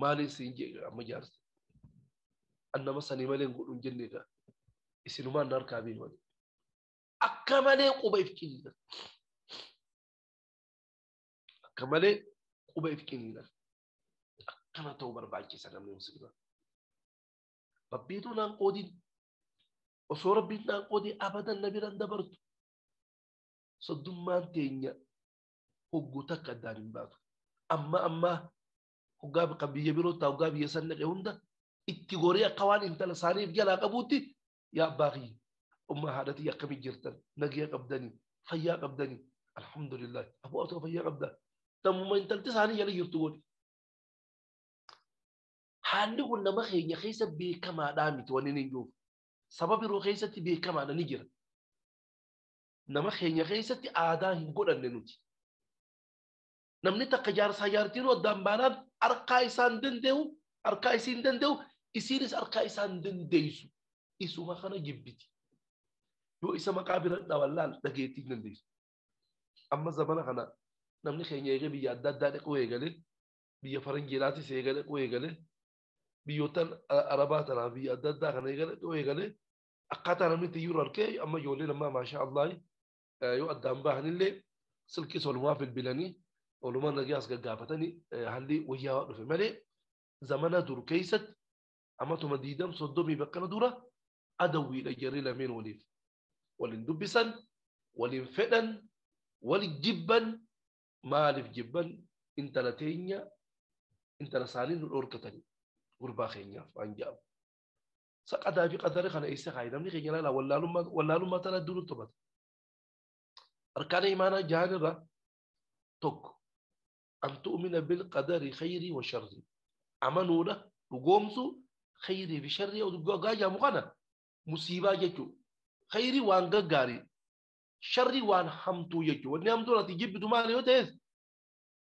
Maaliin siin jee amma jaarsa. An nama sanii malee hin godhu hin jenne egaa. Isinumaan na harkaa beeku malee. Akka malee quba if qiniina. Akka malee quba if qiniina. Akkana ta'uu barbaachisa namni musliima. Rabbiitu naan qoodin. Osoo rabbiin naan qoodee abadan na biraan dabartu. Soddummaan teenya hogguu takka addaan hin baatu. Amma amma hoggaa bakka biyya biroo taa'u hoggaa biyya san dhaqe hunda itti goree akka waan intala isaaniif jalaa qabuutti yaa abbaa kiyya ummaa haadhatii akkamii jirtan nagaya qabdanii fayyaa qabdanii alhamdulillah aboo atoo fayyaa qabda tammuma intalti isaanii jala jirtu godhi. Haalli kun nama keenya keessa beekamaadhaa miti wanni inni jiru. Saba biroo keessatti beekamaadha ni jira. Nama keenya keessatti aadaa hin godhanne nuti. Namni takka jaarsaa jaartiin addaan baanaan harkaa isaan danda'u, harkaa isiin danda'u, isiinis harkaa isaan dandeessu. Isuma kana jibbiti. Yoo isa maqaa bira dhawan laal dhageettii hin dandeessu. Amma zamana kana namni keenya eegee biyya adda addaa dhaquu eegalee, biyya faranjiilaatis eegale dhaquu eegalee, biyyoota arabaa tanaa biyya adda addaa kana eegale dhaquu eegalee, akkaataa namni itti jiru harkee amma ijoolleen ammaa maashaa Allah yoo addaan bahanillee silkii olumaa bilbilanii olumaa nagaa as gaggaafatanii haalli wayyaa dhufe malee zamana dur keessatti amatuma 20 30 bakkana dura adawwiidha jarri lameen waliif. Waliin dubbisan, waliin fedhan, wali jibban. Maaliif jibban? Intala teenya intala isaanii nu dhorkatanii gurbaa keenyaaf waan jedhamu. Saqadaa fi qadara kana eessa kaayi namni keenya ilaalaa wallaalummaa tana hedduu nutti tophata. Arkaana imaanaa jahan irraa tokko an tu'mina bil qadari khayrii wa sharrii. Amanuudha dhugoomsuu khayrii fi sharrii dhugaa jedhamu kana musiibaa jechuudha. Khayrii waan gaggaarii, sharrii waan hamtuu jechuudha. Wanni hamtuun ati jibbitu maali yoo ta'es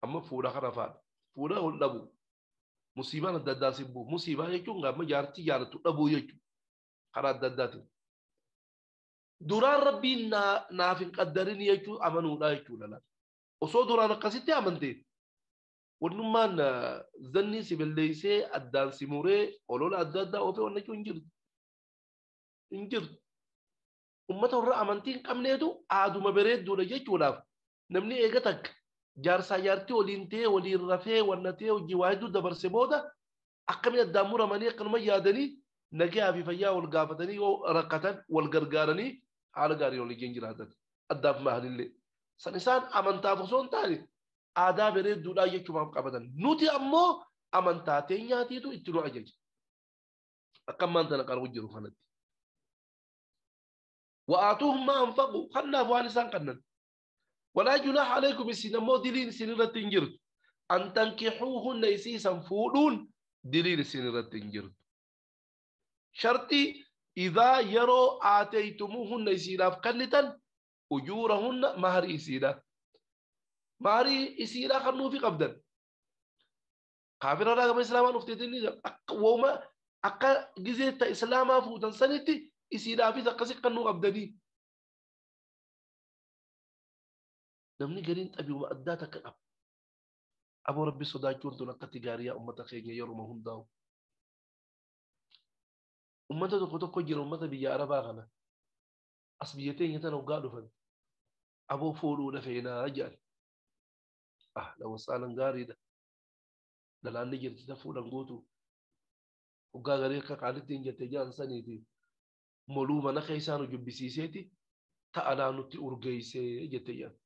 amma fuudha kana faadha. Fuudha ol dhabu. Musiibaan adda addaa si bu'u. Musiibaa jechuun amma jaartii jaalatu dhabuu jechuudha. Karaa adda addaatiin. Duraan rabbiin naaf hin qaddarin jechuun amanuudha jechuudha. Osoo duraan akkasitti amantee wannummaan zanni si balleessee addaan si muree olola adda addaa oofee wanna jechuun hin jirtu. Hin jirtu. Uummata warra amantii hin qabneetu aaduma bareedduudha jechuudhaaf namni eega takka jaarsaa jaartii waliin ta'ee waliin rafee wanna ta'ee hojii waa hedduu dabarse booda akkamiin addaan muramanii akkanuma yaadanii nagaa fi fayyaa wal gaafatanii yoo rakkatan wal gargaaranii haala gaarii waliin jiraatan addaaf mahalillee. San isaan amantaaf osoo hin taane aadaa bareedduudhaa jechuumaaf qabatan. Nuti ammoo amantaa teenyaatiitu itti nu ajaja. Akka ammaan tana qaruu jiru kanatti. Wa'aatuuhum maa anfaqu kannaaf waan isaan kannan. ولا جناح عليكم السينما دليل سنرة تنجرت أن تنكحوهن إسيسا فولون دليل سنرة تنجرت شرطي إذا يروا آتيتموهن إسيلا فكنتا أجورهن مهر إسيلا مهر إسيلا خنو في قبدا كافر رغم إسلاما نفتتني وما أقا جزيت إسلاما فوتا سنتي إسيلا في تقسي قنو قبدني Namni gariin xabiuma addaa takka qaba. Aboo rabbi sodaachuun tun akkatti gaarii yaa uummata keenya yeruma hundaa'u. Uummata tokko tokko jira uummata biyya Arabaa kana. As biyya teenya tana hoggaa dhufan. Aboo fuudhuudha feenaa jedhan. Ah lawasaalan gaariidha. Dhalaanni jirti ta fuudhan gootu. Hoggaa garii akka qaalitti hin jette jedhan saniiti. Moluu mana keessaa nu jubbisiiseeti ta'anaa nutti urgeessee jette jedhan.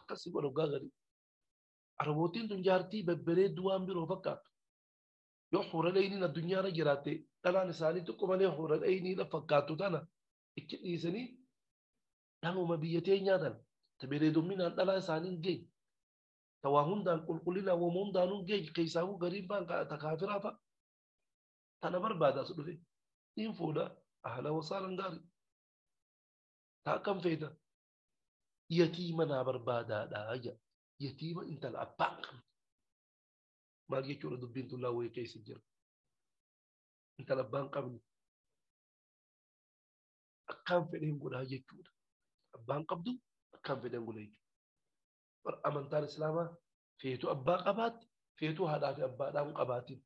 Akkasii godha hoggaa garii. Arabootiin tun jaartii babbareedduu waan biroo fakkaatu. Yoo huura dhayniin addunyaarra jiraatte dhalaan isaanii xiqqoo malee huura dhayniidha fakkaattu tana itti dhiisanii dhaluma biyya teenyaa tana ta bareedumminaan dhalaa isaanii hin geenye. Ta waa hundaan qulqullina wooma hundaan hin geenye keessaafuu gariin fa'aan ta kaafiraa fa'a. Tana barbaada as dhufe. Niin fuudha ahla wasaalan gaarii. Ta akkam feeta. Yatiima naa barbaadaadha jedha. Yatiima intala abbaan qabdu. Maal jechuudha dubbiin tun laawwee keessa jira. Intala abbaan qabne. Akkaan fedheen godhaa jechuudha. Abbaan qabdu akkaan fedheen godha jechuudha. Bar amantaan Islaamaa feetuu abbaa qabaatti feetuu haadhaa fi abbaadhaan qabaatiin.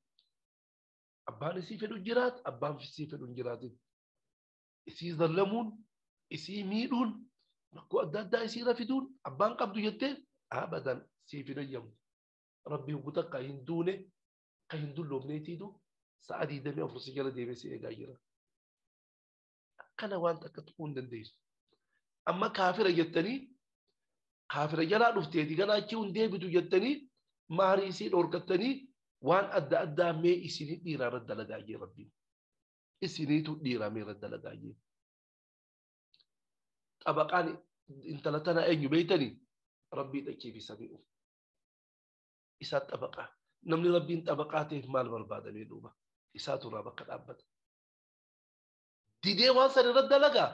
Abbaan isii fedhu jiraat abbaan isii fedhu hin jiraatin. Isii zallamuun isii miidhuun rakkoo adda addaa isiirra fiduun abbaan qabdu jettee abadan siif hin eeyyamu. Rabbi guutaa ka hin duune ka hin dulloofneetiitu sa'a 24 si jala deemee si eegaa jira. Akkana waan takka tuquu hin dandeessu. Amma kaafira jettanii kaafira jalaa dhufteeti ganaa achi hin deebitu jettanii maarii isii dhorkattanii waan adda addaa mee isinii dhiiraa irra dalagaa jee rabbiin. Isiniitu dhiiraa mee irra dalagaa jee. Xabaqaan intala tana eenyu beeytanii rabbii dhachee fi samii uume. Isaa xabaqaa. Namni rabbiin xabaqaa ta'eef maal barbaadamee duuba? Isaatu irraa bakka dhaabbata. Didee waan san irra dalagaa.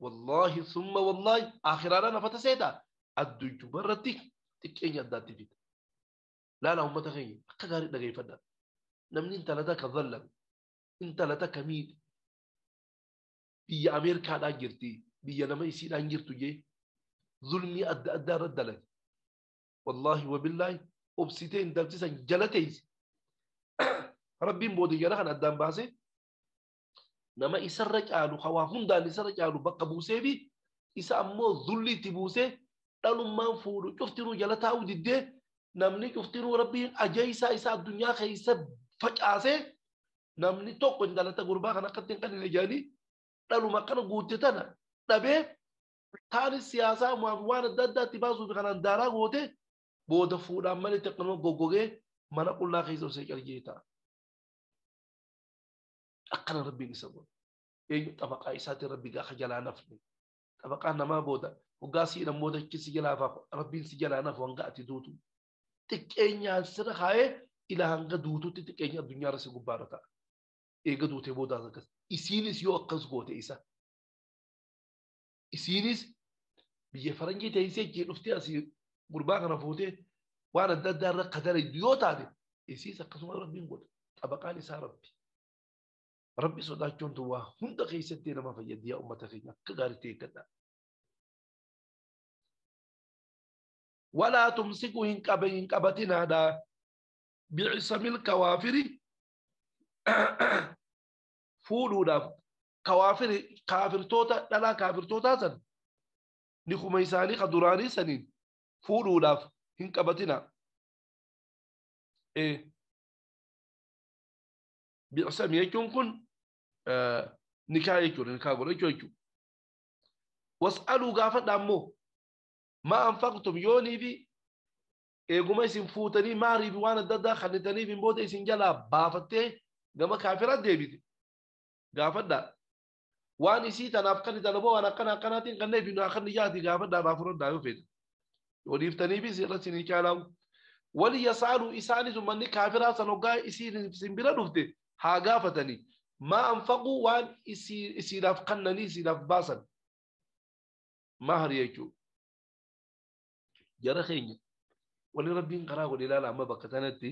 Wallaahi summa wallaahi akhiraadhaan hafata seetaa. Addunyaa irratti xiqqeenya addaatti fida. Laala uummata keenya akka gaarii dhageeffadha. Namni intala takka zallame, intala takka miidhe, biyya Ameerikaadhaan jirti, biyya nama isiidhaan jirtu jee zulmii adda addaa irra dalage. Wallaahi wabillaahi obsitee intalti san jala teesse. Rabbiin booda jala kan addaan baasee nama isarra caalu hawaa hundaan isarra caalu bakka buusee fi isa ammoo zulli itti buusee dhalummaan fuudhu cuftinuu jala taa'uu diddee namni cuftinuu rabbiin ajaa'isaa isaa addunyaa keessa facaasee namni tokko intalata gurbaa kan akkatti hin qanine jedhanii dhaluma akkana guutte tana dhabee Taani siyaasaa waan adda addaatti baasuuf kanaan daaraa goote booda fuudhaan malee xiqqoo goggogee mana qullaa keessa osoo calgee ta'a. Akkana rabbiin isa godhe. Eenyu xabaqaa isaatiin rabbi gaafa jalaa nafne. Xabaqaan namaa booda hoggaa siidhan booda achi si jalaa fa'a rabbiin si jalaa nafu hanga ati duutu. Xiqqeenyaan sirra kaa'ee ilaa hanga duututti xiqqeenya addunyaarra si gubbaarra ta'a. Eega duutee booda akkas. Isiinis yoo akkas goote isa. Isiinis biyya faranjii teessee jee dhuftee asii gurbaa kana fuutee waan adda addaa irra kadara yoo taate isiis akkasuma rabbiin godha. Xabaqaan isaa rabbi. Rabbi sodaachuun tun waa hunda keessatti nama fayyaddi yaa uummata keenya akka gaariitti eeggadha. Walaa tumsiku hin qabatinaadha. Bi'isamil kawaafiri fuudhuudhaaf kawaafiri kaafirtoota dhalaa kaafirtootaa san ni kuma isaanii ka duraanii saniin fuudhuudhaaf hin qabatina. Bi'isami jechuun kun nikaa jechuudha nikaa godha jechuudha. Was'aluu gaafadha ammoo maa anfaqtum yoonii fi eeguma isin fuutanii maarii fi waan adda addaa kannitaniif hin booda isin jalaa baafattee gama kaafiraa deebite. Gaafadha. Waan isii tanaaf kan itti alaboo waan akkana akkanaatiin kanneen fi kan yaati gaafadhaa irraa fudhadhaa yoo feete. Yoo dhiiftaniifis irratti ni caalaa'u. Wali yasaalu isaanis uummanni kaafiraa san hoggaa isiin isin bira dhufte haa gaafatanii. Maa anfaquu waan isiidhaaf kannanii isiidhaaf baasan. Mahari jechuudha. Jara keenya wali rabbiin karaa godhe ilaala amma bakka sanatti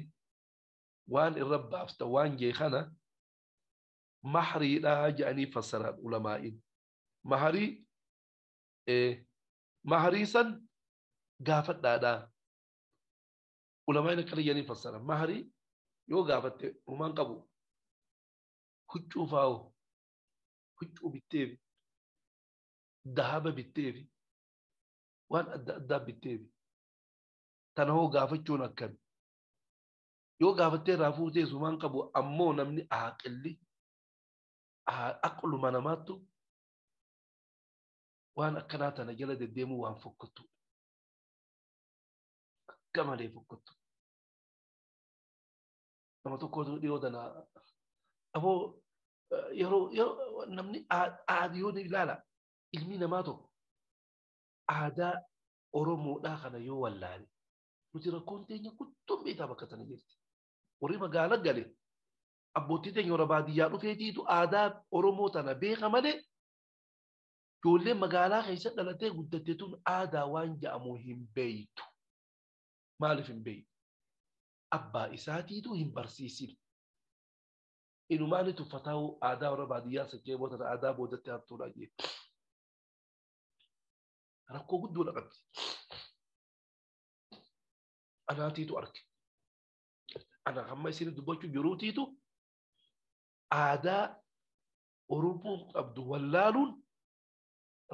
waan irra baafta waan jee kana mahriidhaa jedhanii fassaran ulamaa'iin. Maharii maharii san gaafadhaadhaa. Ulamaa'iin akkana jedhanii fassaran. Maharii yoo gaafatte homaan qabu huccuu faa'u huccuu bitteefi dahaba bitteefi waan adda addaa bitteefi tana hoo gaafachuun akkami. Yoo gaafattee irraa fuutee homaan qabu ammoo namni aaqilli aqluma namaattu waan akkanaa tana jala deddeemuu waan fokkottu. Akka malee fokkottu. Nama tokkotu dhiyoo tana aboo yeroo namni aadii yoo ilaala ilmi namaa tokko aadaa Oromoodhaa kana yoo wallaale nuti rakkoon teenya guddoon beektaa bakka tana jirti. Warri magaalaa gale abbootii teenya warra baadiyyaa dhufeetiitu aadaa Oromoo tana beeka malee ijoolleen magaalaa keessa dhalatee guddatte tun aadaa waan jedhamu hin beeytu. Maaliif hin beeytu? Abbaa isaatiitu hin barsiisin. Inumaan tuffataa'u aadaa warra baadiyyaa sakkee booda aadaa boodatti hattuudha jee. Rakkoo guddoodha qabdi. Anaatiitu arge. Ana hamma isin dubbachuu jiruutiitu aadaa Oromoon qabdu wallaaluun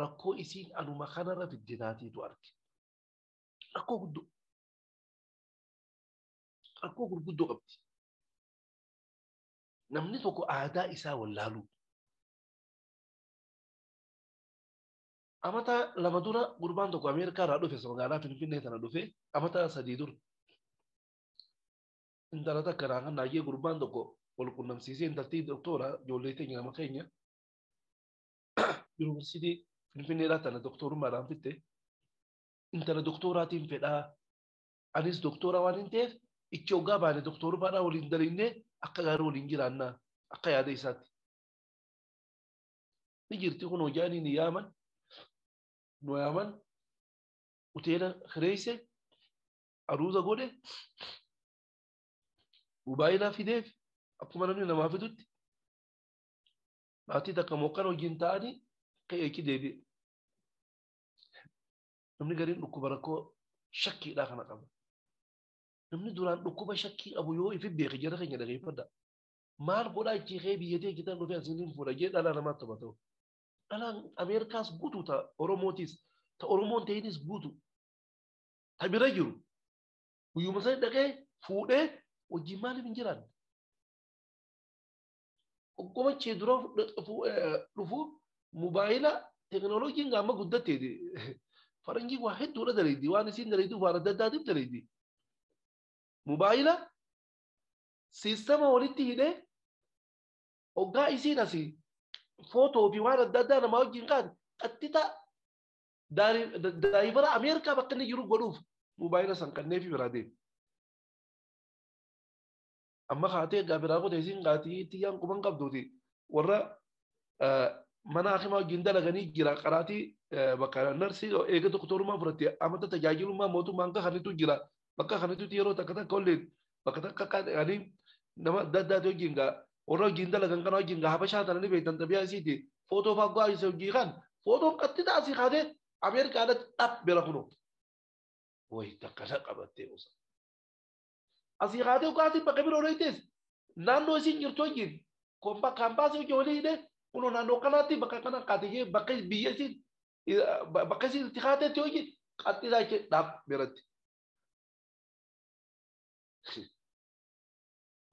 rakkoo isiin anuma kanarra fiddinaatiitu arge. Rakkoo guddoo. Rakkoo gurguddoo qabdi. Namni tokko aadaa isaa wallaaluu. Amata lama dura gurbaan tokko Ameerikaa irraa dhufe magaalaa Finfinnee tana dhufe amata 3 dura. Intala takka naa kan naayyee gurbaan tokko wal qunnamsiisee intaltii doktora ijoollee teenya nama keenya yuunivarsiitii Finfinneedhaa tana doktorummaadhaan fitte intala doktoraatiin fedhaa anis doktora waan hin ta'eef ichi hoggaa baane doktorummaadhaan waliin dalinnee akka gaarii waliin jiraannaa akka yaada isaatti. Ni jirti kun hojaanii ni yaaman nu yaaman hoteela kireesse aruuza godhe mobaayilaa fideef akkuma namni namaa fidutti maatii takka moqqan hojiin ta'anii ka'eechi deebi'e. Namni gariin dhukkuba rakkoo shakkiidhaa kana qaba. Namni duraan dhukkuba shakkii qabu yoo ifi beeke jara keenya dhageeffadha. Maal godhaa ichi kee biyya tee kitan dhufee asiin fuudha jee dhalaa namaatti tapha ta'u. Dhalaan Ameerikaas guutuu ta Oromootis ta Oromoon ta'inis guutuu ta bira jiru. Guyyuma sana dhaqee fuudhee wajjin maaliif hin jiraanne? Hoggoma chee dura dhufu mobaayila Teknooloojiin amma guddatteeti. Faranjii waa hedduudha daleedi. Waan isiin daleedu waan adda addaatiif daleedi. Mobaayila siistama walitti hidhee hoggaa isiin asii footoo fi waan adda addaa namaa wajjin kaate qaxxita daayivara Ameerikaa bakka inni jiru godhuuf mobaayila san kannee fi biraa deema. Amma kaatee egaa biraa qote isiin kaatii tiyyaan quban qabduuti warra mana hakimaa wajjin dalaganii jira qaraatii bakka narsii eega doktorummaa fudhatte amata tajaajilummaa mootummaan akka kanitu jira bakka kanitutti yeroo takka takka olleen bakka takka kaanii nama adda addaati wajjin gaa warra wajjin dalagan kana wajjin gaa habashaa tananii beektan xabiyaa isiiti footoo faa go'aa isa hojii kan footoon qaxxita asii kaatee Ameerikaadhatti dhab bira kunoo wayi takka na qabattee osa. Asii kaatee dhugaatiin bakka biroo dhoytees naannoo isiin jirtu wajjin kaampaasii hojii walii hidhee kunoo naannoo kanaatti bakka kana kaatee bakka biyya isiin bakka isiin itti kaateetti hojii qaxxitaa ishee dhab biratti.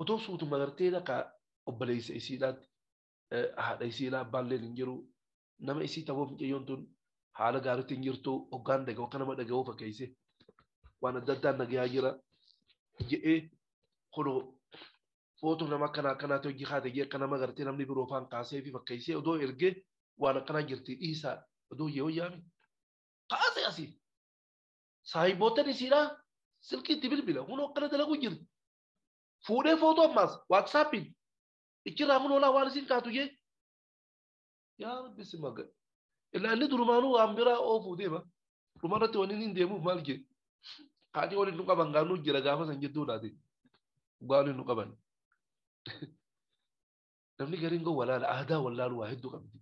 Otoo suutuma gartee lakka obboleessa isiidhaatti haadha isiidhaa abbaalleen hin jiru nama isii ta'uuf mucayyoon tun haala gaariitti hin jirtu hoggaan dhaga'u akka nama dhaga'uu fakkeesse waan adda addaan dhagayaa jira jedhee kunoo footoo nama akkanaa akkanaatti hojii haate jee akka nama gartee namni biroo faan kaasee fi fakkeessee odoo ergee waan akkanaa jirti dhiisaa odoo yoo yaame kaasee asii saahiboottan isiidhaa silkiitti bilbila kunoo akkana dalaguu jirti. Fuudhee footoo ammaas waatsaappiin ichirraa kun olaa waan isin kaatu jee yaa rabbi si maga illaa inni durumaanuu waan biraa oofuu deema dhumarratti wanni inni deemuuf maal jee kaanii waliin nu qaban gaanuu jira gaafa san jidduu laate dhugaa waliin nu qaban namni gariin goo walaala aadaa wallaalu waa hedduu qabdi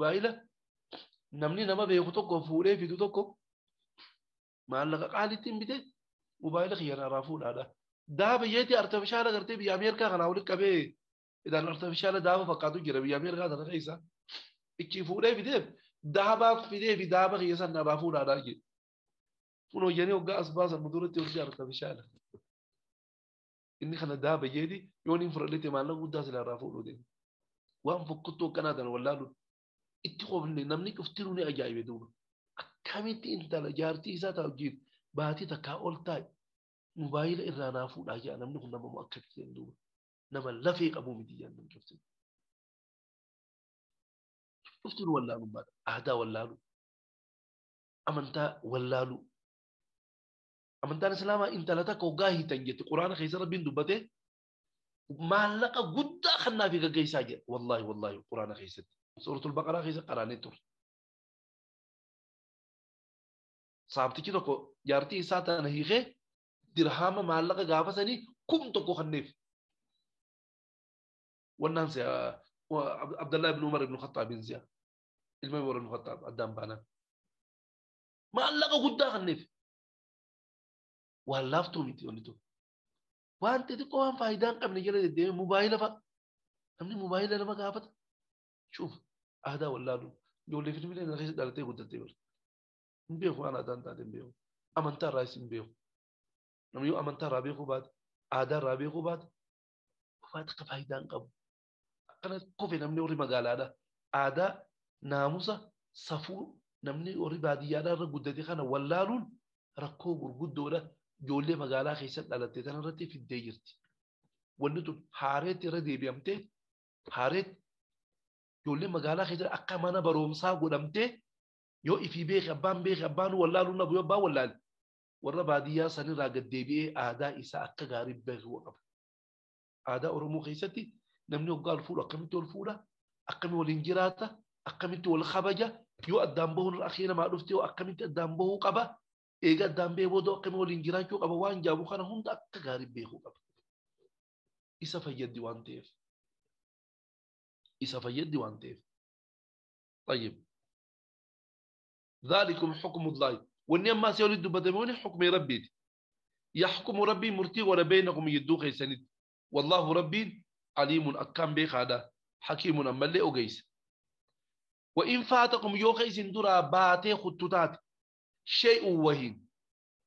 baay'ila namni nama beeku tokko fuudhee fidu tokko maallaqa qaaliitti hin bite mobaayila kiyyanaaraa fuudhaadha. Daaba yeeti artifishaala gartee biyya Ameerikaa kanaa walitti qabee idaan artifishaala daaba fakkaatu jira biyya Ameerikaa tana keessa. Ichi fuudhee fideef daabaa fidee fi daaba kiyya san narraa fuudhaadhaa jedhe. Kun hojjanii hoggaa as baasan muduratti hojii artifishaala. Inni kana daaba yeeti yoon hin fudhadhete maallaqa guddaa sila irraa fuudhuu deema. Waan fokkottuu akkanaa tana wallaaluun itti qofne namni cuftinuu ni ajaa'ibe duuba. Akkamitti intala jaartii isaa ta'a wajjin baatii takkaa ol taa'e mobaayila irraa naa fuudhaa jedha namni kun nama akkamitti jedhan duuba nama lafee qabu miti jedhan namni cuftin. Cuftin wallaalummaadha. Aadaa wallaaluu. Amantaa wallaaluu. Amantaan Islaamaa intala takka hoggaa hiitan jette Quraana keessa Rabbiin dubbatee maallaqa guddaa kannaa fi gaggeessaa jedha. Wallaahi wallaahi Quraana keessatti. Suuratul Baqaraa keessa qaraanee ture. Saabtichi tokko jaartii isaa tana hiikee dirhama maallaqa gaafa sanii 1000 kanneef. Wannaan si'a Abdallah ibn Umar ibn Khattaab si'a. Ilma Umar ibn Khattaab addaan baanaan. Maallaqa guddaa kanneef. Waan laaftuu miti wanni tokko. Waan xixiqqoo waan faayidaa hin qabne jala deddeemee mobaayila fa'a. Namni mobaayila nama gaafata. Shuuf aadaa wallaaluu. Ijoollee Finfinnee kana keessa dhalattee guddattee bara. Hin beeku waan aadaan taate hin beeku. Amantaa irraas hin beeku. Namni yoo amantaa irraa beekuu baate, aadaa irraa beekuu baate, waan akka faayidaa hin qabu. Akkana kofe namni warri magaalaadha. Aadaa, naamusa, safuu namni warri baadiyyaadhaa irra guddate kana wallaaluun rakkoo gurguddoodha. Ijoollee magaalaa keessa dhalatte tana irratti fiddee jirti. Wanni tun haareetti irra deebi'amtee haareetti ijoollee magaalaa keessa akka mana barumsaa godhamtee yoo ifii beeke abbaan beeke abbaan wallaaluun dhabu yoo abbaan wallaale warra baadiyyaa sanirraa gad deebi'ee aadaa isaa akka gaarii beekuu qaba. Aadaa Oromoo keessatti namni hoggaa ol fuudhu akkamitti ol fuudha? Akkamitti waliin jiraata? Akkamitti wal kabaja? Yoo addaan bahuun akhii namaa dhufte yoo akkamitti addaan bahuu qaba? Eega addaan bahee booda akkamitti waliin jiraachuu qaba? Waan jaabu kana hunda akka gaarii beekuu qaba. Isa fayyaddi waan ta'eef. Isa fayyaddi waan ta'eef. طيب ذلكم حكم الله واني اما سيولي دبتموني حكم ربي يحكم ربي مرتي ولا بينكم يدو خيسند والله ربي عليم اكام بيخ هذا حكيم اما اللي اوغيس وان فاتكم يو خيسن درا باتي خطوتات شيء وهين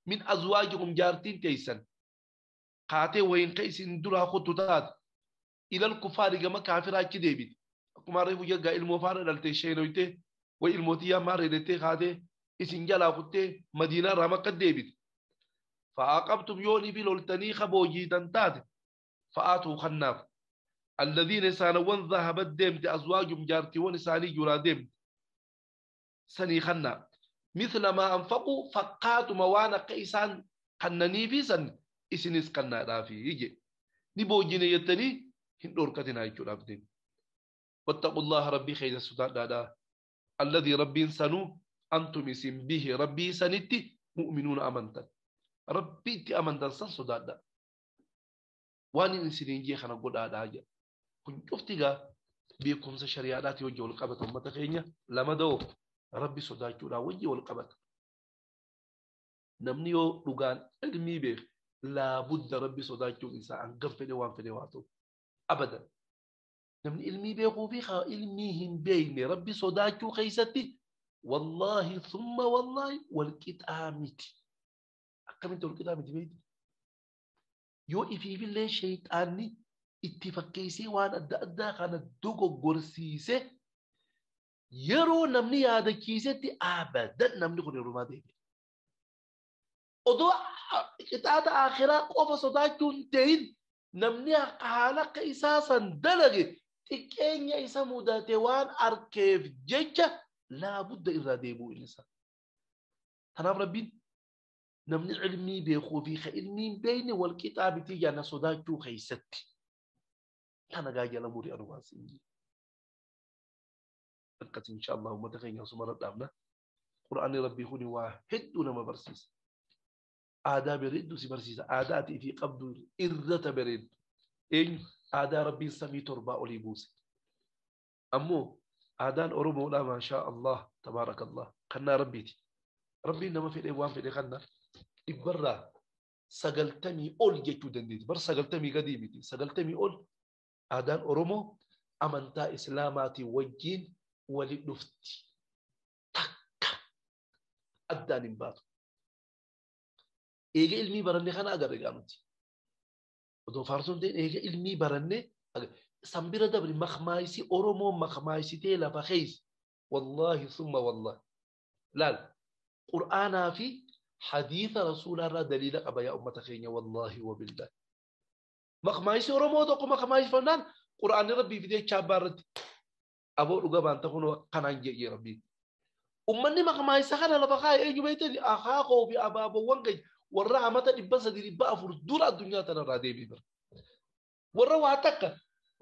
من ازواجكم جارتين تيسن قاتي وين خيسن درا خطوتات الى الكفار كما كافر اكي ديبيت كما ريفو جا المو فار دلتي شيء نويته Way ilmootii maarree deettee kaatee isin jalaa kuttee Madiinaa irraa Makka deebite. Fa'aaqabtum yoonii fi loltanii kaboojiitan taate fa'aatuu kannaaf. Alladhiina isaanawwan zahabat deemte azwaajum jaartiiwwan isaanii juraa deemte sanii kannaa. Mithla maa anfaquu fakkaatuma waan akka isaan kannanii fi san isinis kannaadhaafi je. Ni boojine jettanii hin dhorkatinaa jechuudhaaf deemu. Wattaqullaha rabbii keessa sodaadhaadhaa. Alladhii rabbiin sanuu antum isin bihi rabbii sanitti mu'minuuna amantan. Rabbii itti amantan san sodaadhaa. Waan inni isiniin jee kana godhaadhaa jedha. Kun cufti gaa beekumsa shari'aadhaatii wajji wal qabata uummata keenya lama da'oo rabbi sodaachuudhaan wajji wal qabata. Namni yoo dhugaan ilmii beeke laabudda rabbi sodaachuun isaa hangam fedhe waan fedhe waa ta'u. Abadan. Namni ilmii beekuu fi ilmii hin beekne rabbi sodaachuu keessatti wallaahi thumma wallaahi wal qixaa miti. Akkamitti wal qixaa miti beekti? Yoo ifiifillee sheexaanni itti fakkeessee waan adda addaa kana dogoggorsiise yeroo namni yaadachiisetti abadan namni kun heerumaa deebi'a. Odoo qixaata akhiraa qofa sodaachuu hin ta'in namni haala akka isaa san dalage xiqqeenya isa mudate waan arkeef jecha laabudda irraa deebi'u inni isaa. Kanaaf rabbiin namni ilmii beekuu fi ka ilmii hin beekne wal qixaa miti jaana sodaachuu keessatti. Tana gaa jala murii anu waan siin jedhe. Akkas insha Allah uummata keenya osuma dhaabna. Qur'aanni rabbii kuni waa hedduu nama barsiisa. Aadaa bareedduu si barsiisa. Aadaa ati ifii qabdu irrata bareeddu. Eenyu aadaa rabbiin samii torbaa olii buuse. Ammoo aadaan Oromoodhaa maashaa Allah tabaarakallah kannaa rabbiiti. Rabbiin nama fedhee waan fedhe kanna dhibbarraa 90 ol jechuu dandeetti. Bar 90 gadii miti. 90 ol aadaan Oromoo amantaa Islaamaatiin wajjin wali dhufti. Takka addaan hin baatu. Eega ilmii baranne kana agarre gaa nuti. Odoo faarsoon ta'in eega ilmii baranne san bira dabri makmaayisi Oromoo makmaayisitee lafa keessa. Wallaahi summa wallaahi. Laal Qur'aanaa fi hadiisa rasuulaarraa daliila qaba yaa ummata keenya wallaahi wabillahi. Makmaayisi Oromoo tokko makmaayifannaan Qur'aanni rabbii fidee chaabbaa irratti aboo dhuga baanta kunoo kanaan jedhee rabbii. Ummanni makmaayisa kana lafa kaa'e eenyu beektani akaakoo fi abaaboowwan keenya warra amata 300 400 dura addunyaa tanarraa deemee bara. Warra waa takka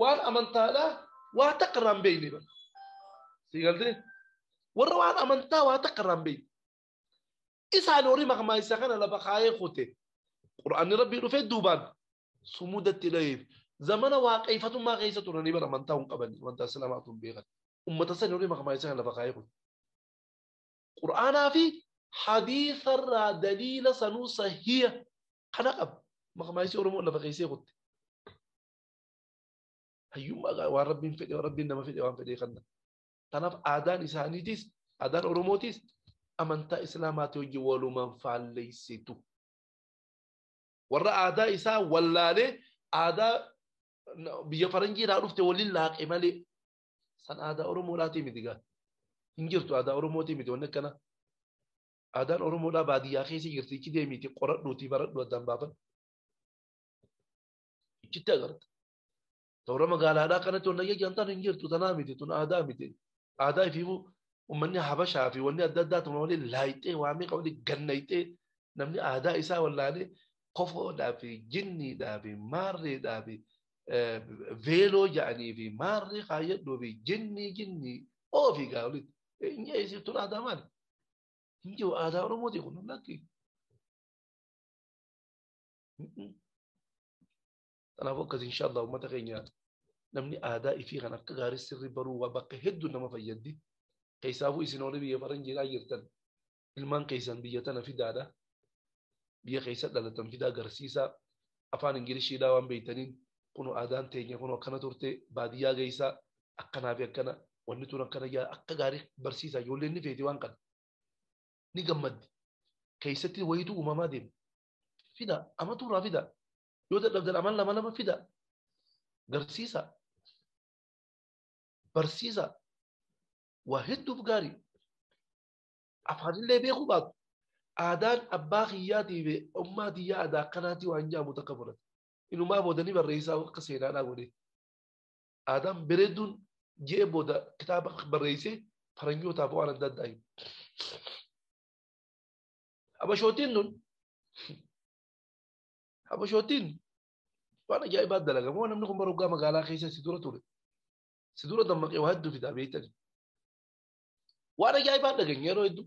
waan amantaadhaa waa takka irraa hin beekne bara. Si galtee? Warra waan amantaa waa takka irraa hin beekne. Isaan horii makmaayisa kana lafa kaa'ee kute. Qur'aanni rabbii dhufee duubaan sumudatti dhaheef zamana waaqeeffatummaa keessa turanii bara amantaa hin qaban amantaa islaamaatu hin beekan. Ummata sani horii makmaayisa kana lafa kaa'ee kute. Qur'aanaa fi hadiisarraa daliila sanuu sahiya kana qaba. Makmaayisi Oromoo lafa keessee kutte. Hayyummaa waan rabbiin fedhe rabbiin nama fedhe waan fedhe kanna. Kanaaf aadaan isaaniitis aadaan Oromootis amantaa Islaamaatii wajjin walumaan faalleessitu. Warra aadaa isaa wallaalee aadaa biyya faranjiidhaa dhufte waliin laaqe malee san aadaa Oromoodhaatii miti gaa. Hin jirtu aadaa Oromootii miti wanni akkana. Aadaan Oromoodhaa baadiyyaa keessa jirti ichi deemiiti qoradhuutii baradhu addaan baafadhu. Ichitti agarta. Toora magaalaadhaa kanatti wanni ayya tan hin jirtu tanaa miti tun aadaa miti. Aadaa ifiifuu uummanni Habashaa fi wanni adda addaa tun waliin laayixee waamee waliin gannayxee namni aadaa isaa wallaalee kofoodhaa fi jinniidhaa fi maarreedhaa fi veeloo jedhanii fi maarree kaayyadhuu fi jinnii jinnii oofii gaa walitti. Inni eessiftuun aadaa maali? Hin jiru aadaa Oromooti kun lakki. Kanaafuu akkas insha Allah uummata keenya namni aadaa ifii kan akka gaarii sirrii baruu waa bakka hedduu nama fayyaddi. Keessaafuu isin warri biyya faranjiidhaa jirtan ilmaan keessan biyya tana fidaadha. Biyya keessa dhalatan fidaa agarsiisaa. Afaan Ingiliishiidhaa waan beektaniin kun aadaan teenya kun akkana turte baadiyyaa geessaa akkanaa fi akkana wanni tun akkana jaa akka gaarii barsiisaa ijoolleen ni feeti waan kana. Ni gammaddi. Keessatti wayitu uumamaa deema. Fida amatuurraa fida. Yoo dadhabdan aman lama lama fida. Garsiisa. Barsiisa. Waa hedduuf gaarii. Afaanillee beekuu baatu. Aadaan abbaa kiyyaatii fi ummaa tiyyaa aadaa akkanaatii waan jedhamu takka fudhate. Inumaa boodanii barreessaa akka seenaadhaa godhe. Aadaan bareedduun ji'ee booda kitaaba barreessee faranjootaaf waan adda addaa himu. Habashootiin nun habashootiin waan ajaa'ibaa dalagamu. Waan namni kun bara hoggaa magaalaa keessa si dura ture. Si dura dammaqee waa hedduu fidaa beektani. Waan ajaa'ibaa dhageenye yeroo hedduu.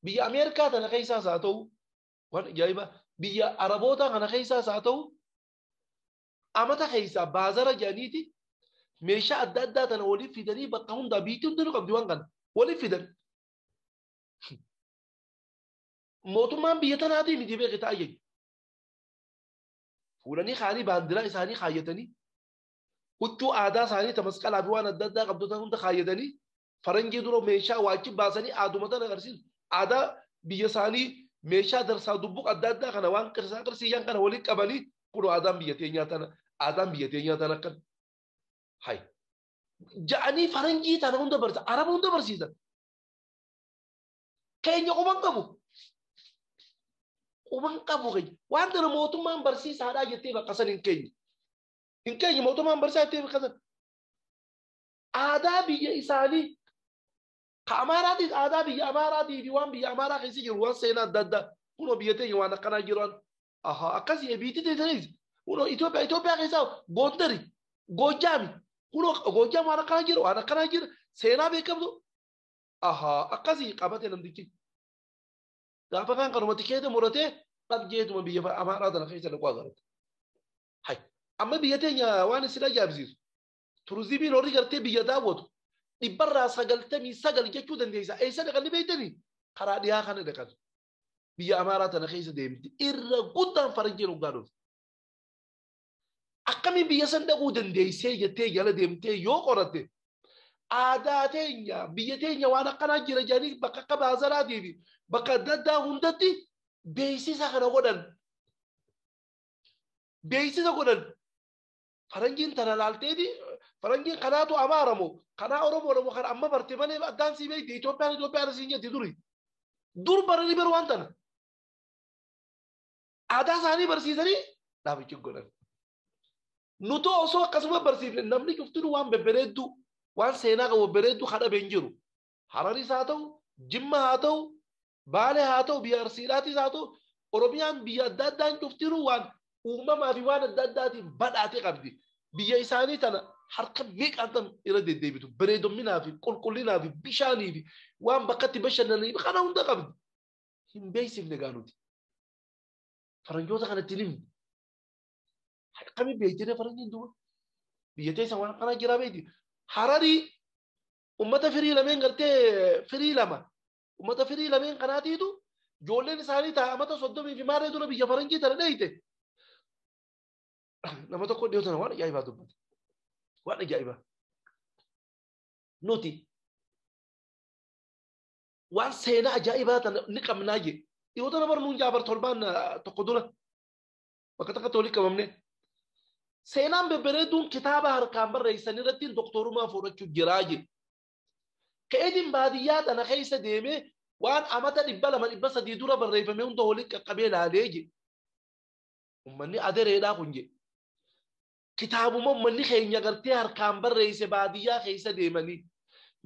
Biyya Ameerikaa tana keessaas haa ta'u waan ajaa'ibaa biyya Arabootaa kana keessaas haa ta'u amata keessaa baazara jedhaniiti meeshaa adda addaa tana waliif fidanii bakka hundaa biitti hundinuu qabdi waan kana waliif fidan. Mootummaan biyya tanaatii miti beeke ta'a jechuudha. Fuudhanii kaanii baandiraa isaanii kaayyatanii huccuu aadaa isaanii ta masqalaa fi waan adda addaa qabdu hunda kaayyatanii faranjii dura meeshaa waachi baasanii aaduma tana agarsiisu. Aadaa biyya isaanii meeshaa darsaa dubbuq adda addaa kana waan qirsaa qirsiyyaan kana walitti qabanii kunoo aadaan biyya teenyaa tana aadaan biyya teenyaa tana akkan hay ja'anii faranjii tana hunda barsiisan araba hunda barsiisan. Keenya quban qabu. Quban qabu keenya waan tana mootummaan barsiisaadhaa jettee bakka san hin keenye. Hin keenye mootummaan barsiisaa jettee bakka san. Aadaa biyya isaanii ka Amaaraatis aadaa biyya Amaaraatii fi waan biyya Amaaraa keessa jiru waan seenaa adda addaa kunoo biyya teenya waan akkanaa jiran aha akkasii biitti teessanis kunoo Itoophiyaa Itoophiyaa keessaa Gondari Goojjaami kunoo Goojjaam waan akkanaa jira waan akkanaa jira seenaa beekamtu aha akkasii qabate namtichi. Gaafa kan kanuma tikeeta muratee qabjeetuma biyya Amaaraa tana keessa dhaquu agarta. Hay amma biyya teenya waan isin ajaa'ibsiisu turizimiin horii gartee biyya daawwatu dhibbarraa 99 jechuu dandeessa. Eessa dhaqanii beektanii? Karaa dhiyaa kana dhaqan. Biyya Amaaraa tana keessa deemti. Irra guddaan faranjiin hoggaa dhufte. Akkamiin biyya san dhaquu dandeessee jettee jala deemtee yoo qoratte aadaa teenya biyya teenya waan akkanaa jira jedhanii bakka akka baazaraatii fi bakka adda addaa hundatti beeksisa kana godhan. Beeksisa godhan. Faranjiin tana laalteeti faranjiin kanaatu Amaara moo kanaa Oromoo moo kana amma barte malee addaan sii beekti Itoophiyaan Itoophiyaan siin jetti duri. Dur baranii baru waan tana. Aadaa isaanii barsiisanii dhaabichi godhan. Nuti osoo akkasuma barsiifne namni cuftinuu waan bebbereedduu waan seenaa qabu bebbereedduu kadhabe hin jiru. Hararis haa ta'u, Jimma haa ta'u, Baalee haa ta'u, biyya Arsiidhaatis haa ta'u, Oromiyaan biyya adda addaan cuftinuu waan uumamaa fi waan adda addaatiin badhaate qabdi. Biyya isaanii tana harka meeqaan tan irra deddeebitu bareedominaa fi qulqullinaa fi bishaanii fi waan bakkatti bashannanii kana hunda qabdi. Hin beeksifne gaa nuti. Faranjoota kanatti hin himne. Akkamiin beektee faranjiin duuba? Biyya teessa waan akkanaa jiraa beekti. Hararii ummata firii lameen gartee firii lama ummata firii lameen kanaatiitu ijoolleen isaanii taa'amata 30 fi maarree dura biyya faranjii tana dheeyte. Nama tokko dhiyoo tana waan ajaa'ibaa dubbate. Waan ajaa'ibaa. Nuti waan seenaa ajaa'ibaa tana ni qabnaa jee. Dhiyoo tana bar nuun jaabar torbaan tokko dura bakka takkatti walitti qabamne. Seenaan bebbereeduun kitaaba harkaan barreessan irratti doktorumaa fudhachuu jiraa jee. Ka'eetiin baadiyyaa tana keessa deemee waan amata 200 300 dura barreeffame hunda walitti qaqqabee ilaalee jee. Uummanni adereedhaa kun jee. Kitaabuma uummanni keenya gartee harkaan barreesse baadiyyaa keessa deemanii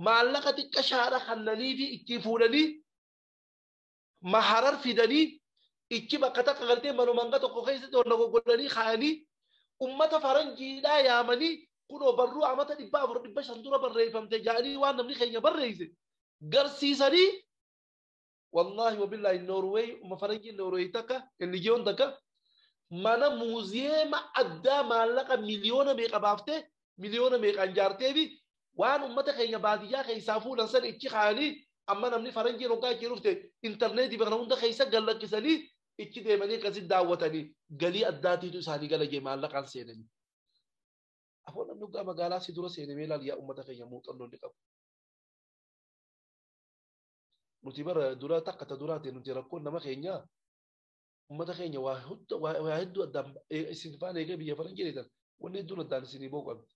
maallaqa xiqqashaadha kannanii fi itti fuudhanii maharar fidanii ichi bakka takka gartee manuma tokko keessatti onna goggodhanii kaa'anii ummata faranjiidhaa yaamanii kunoo barruu amata 400 500 dura barreeffamte jedhanii waan namni keenya barreesse garsiisanii wallaahi wabillaahi Noorweey umma faranjiin Noorweey takka inni jiyoon takka mana muuziyeema addaa maallaqa miliyoona meeqa baaftee miliyoona meeqaan jaartee fi waan ummata keenya baadiyyaa keessaa fuudhan san ichi kaa'anii amma namni faranjiin hoggaa ichi dhufte intarneetii bakka hunda keessa gallakkisanii ichi deemanii akkasitti daawwatanii galii addaatiitu isaanii gala jee maallaqaan seenanii. Afoo namni hoggaa magaalaa si dura seenamee ilaali yaa ummata keenya muuxannoo inni qabu. Nuti bara dura takka ta duraati nuti rakkoon nama keenyaa ummata keenya waa hedduu addaan isin faana eegee biyya faranjii dheetan wanni hedduun addaan isinii ba'uu qabdi.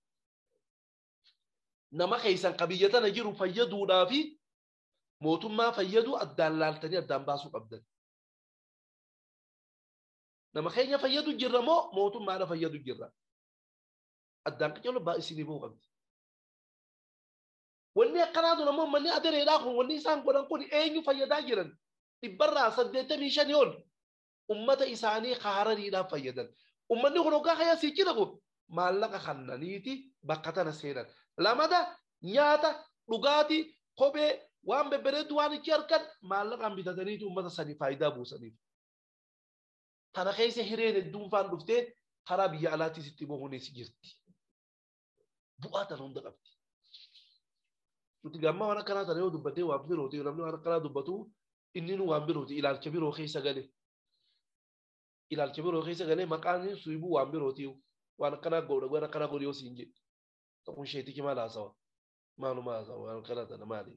Nama keessan ka biyya tana jiru fayyaduudhaa fi Mootummaa fayyadu addaan laaltanii addaan baasuu qabdan. Nama keenya fayyadu jirra moo mootummaadha fayyadu jirra? Addaan qacaruu isinii bahuu qabdi. Wanni akkanaa tun ammoo manni adereedhaa kun wanni isaan godhan kun eenyu fayyadaa jiran? 185 ol ummata isaanii Harariidhaaf fayyadan. Ummanni kun hoggaa kaya siichi dhaqu maallaqa kannaniiti bakka tana seenan. Lamada nyaata, dhugaatii, kophee waan bebbereedu waan ichi harkan maallaqaan bitataniiti ummata sanii faayidaa buusaniif. Tana keessa hireen hedduun faan dhuftee karaa biyya alaattis itti bahuunis jirti. Bu'aa tana hunda qabdi. Nuti gammaa waan akkanaa tana yoo dubbattee waan birooti namni waan akkanaa dubbatu inni nu waan birooti ilaalcha biroo keessa gale. Ilaalcha biroo keessa galee maqaan suybuu waan birooti waan akkanaa godha waan akkanaa godhi yoo siin jedhe. Tokkoon sheetichi maal haasawa? Maaluma haasawa waan akkanaa tana maali?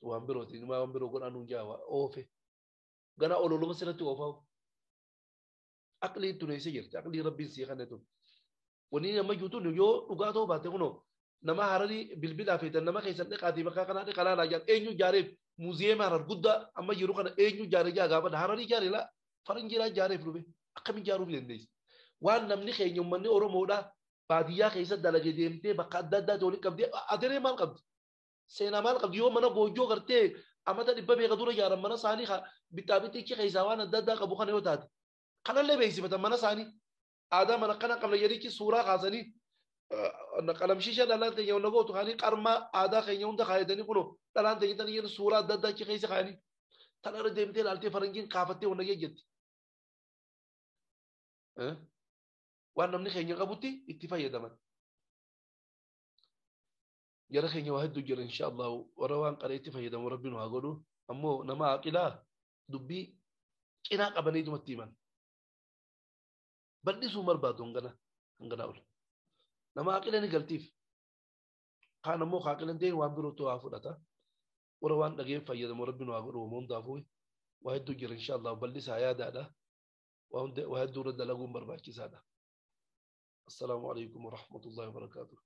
Waan birooti waan biroo godhaa nuun jaa oofe. Gara ololuma sirratti oofaa'u. Aqlii tun eessa jirti? Aqlii rabbiin sii kanne tun. Wanni nama jiru yoo dhugaa ta'uu baate kunoo nama Hararii bilbilaa feetan nama keessan dhiqaatii bakka kanaa dhiqaa laalaa jaan eenyu ijaareef muuziyeema Harar guddaa amma jiru kana eenyu ijaare jaa gaafadha. Hararii ijaare laa faranjiidhaa ijaareef dhufe akkamiin ijaaruuf dandeessi? Waan namni keenya uummanni Oromoodhaa baadiyyaa keessa dalagee deemtee bakka adda addaatti waliin qabdee aderee maal qabdi? Seenaa maal qabdi? Yoo mana goojjoo gartee amata 100 meeqa dura ijaaran mana isaanii bittaa bittichi keessaa waan adda addaa qabu kana yoo taate kanallee beeksifatan mana isaanii aadaa mana kana qabna jedhichi suuraa kaasanii qalamshiisha dhalaan teenya hunda gootu kaanii qarmaa aadaa keenya hunda kaayatanii kunoo dhalaan teenya tanii jedhu suuraa adda addaa achi keessa kaayanii tanarra deemtee ilaaltee faranjiin kaafattee hunda jetti. Waan namni keenya qabutti itti fayyadaman. Jara keenya waa hedduu jira insha Allah warra waan qaree itti fayyadamu rabbiin haa godhu ammoo nama aqilaa dubbii cinaa qabaniitumatti himan. Bal'isuu barbaadu hangana ol. Nama aqila ni galtiif. Kaan ammoo aqila hin ta'in waan birootu haa fudhata. Warra waan dhageen fayyadamu rabbiin haa godhu hundaafuu waa hedduu jira insha Allah bal'isaa yaadaadha. Waa hedduu irra dalaguun barbaachisaadha. Assalaamu alaikum warahmatullahi wabarakaatuh.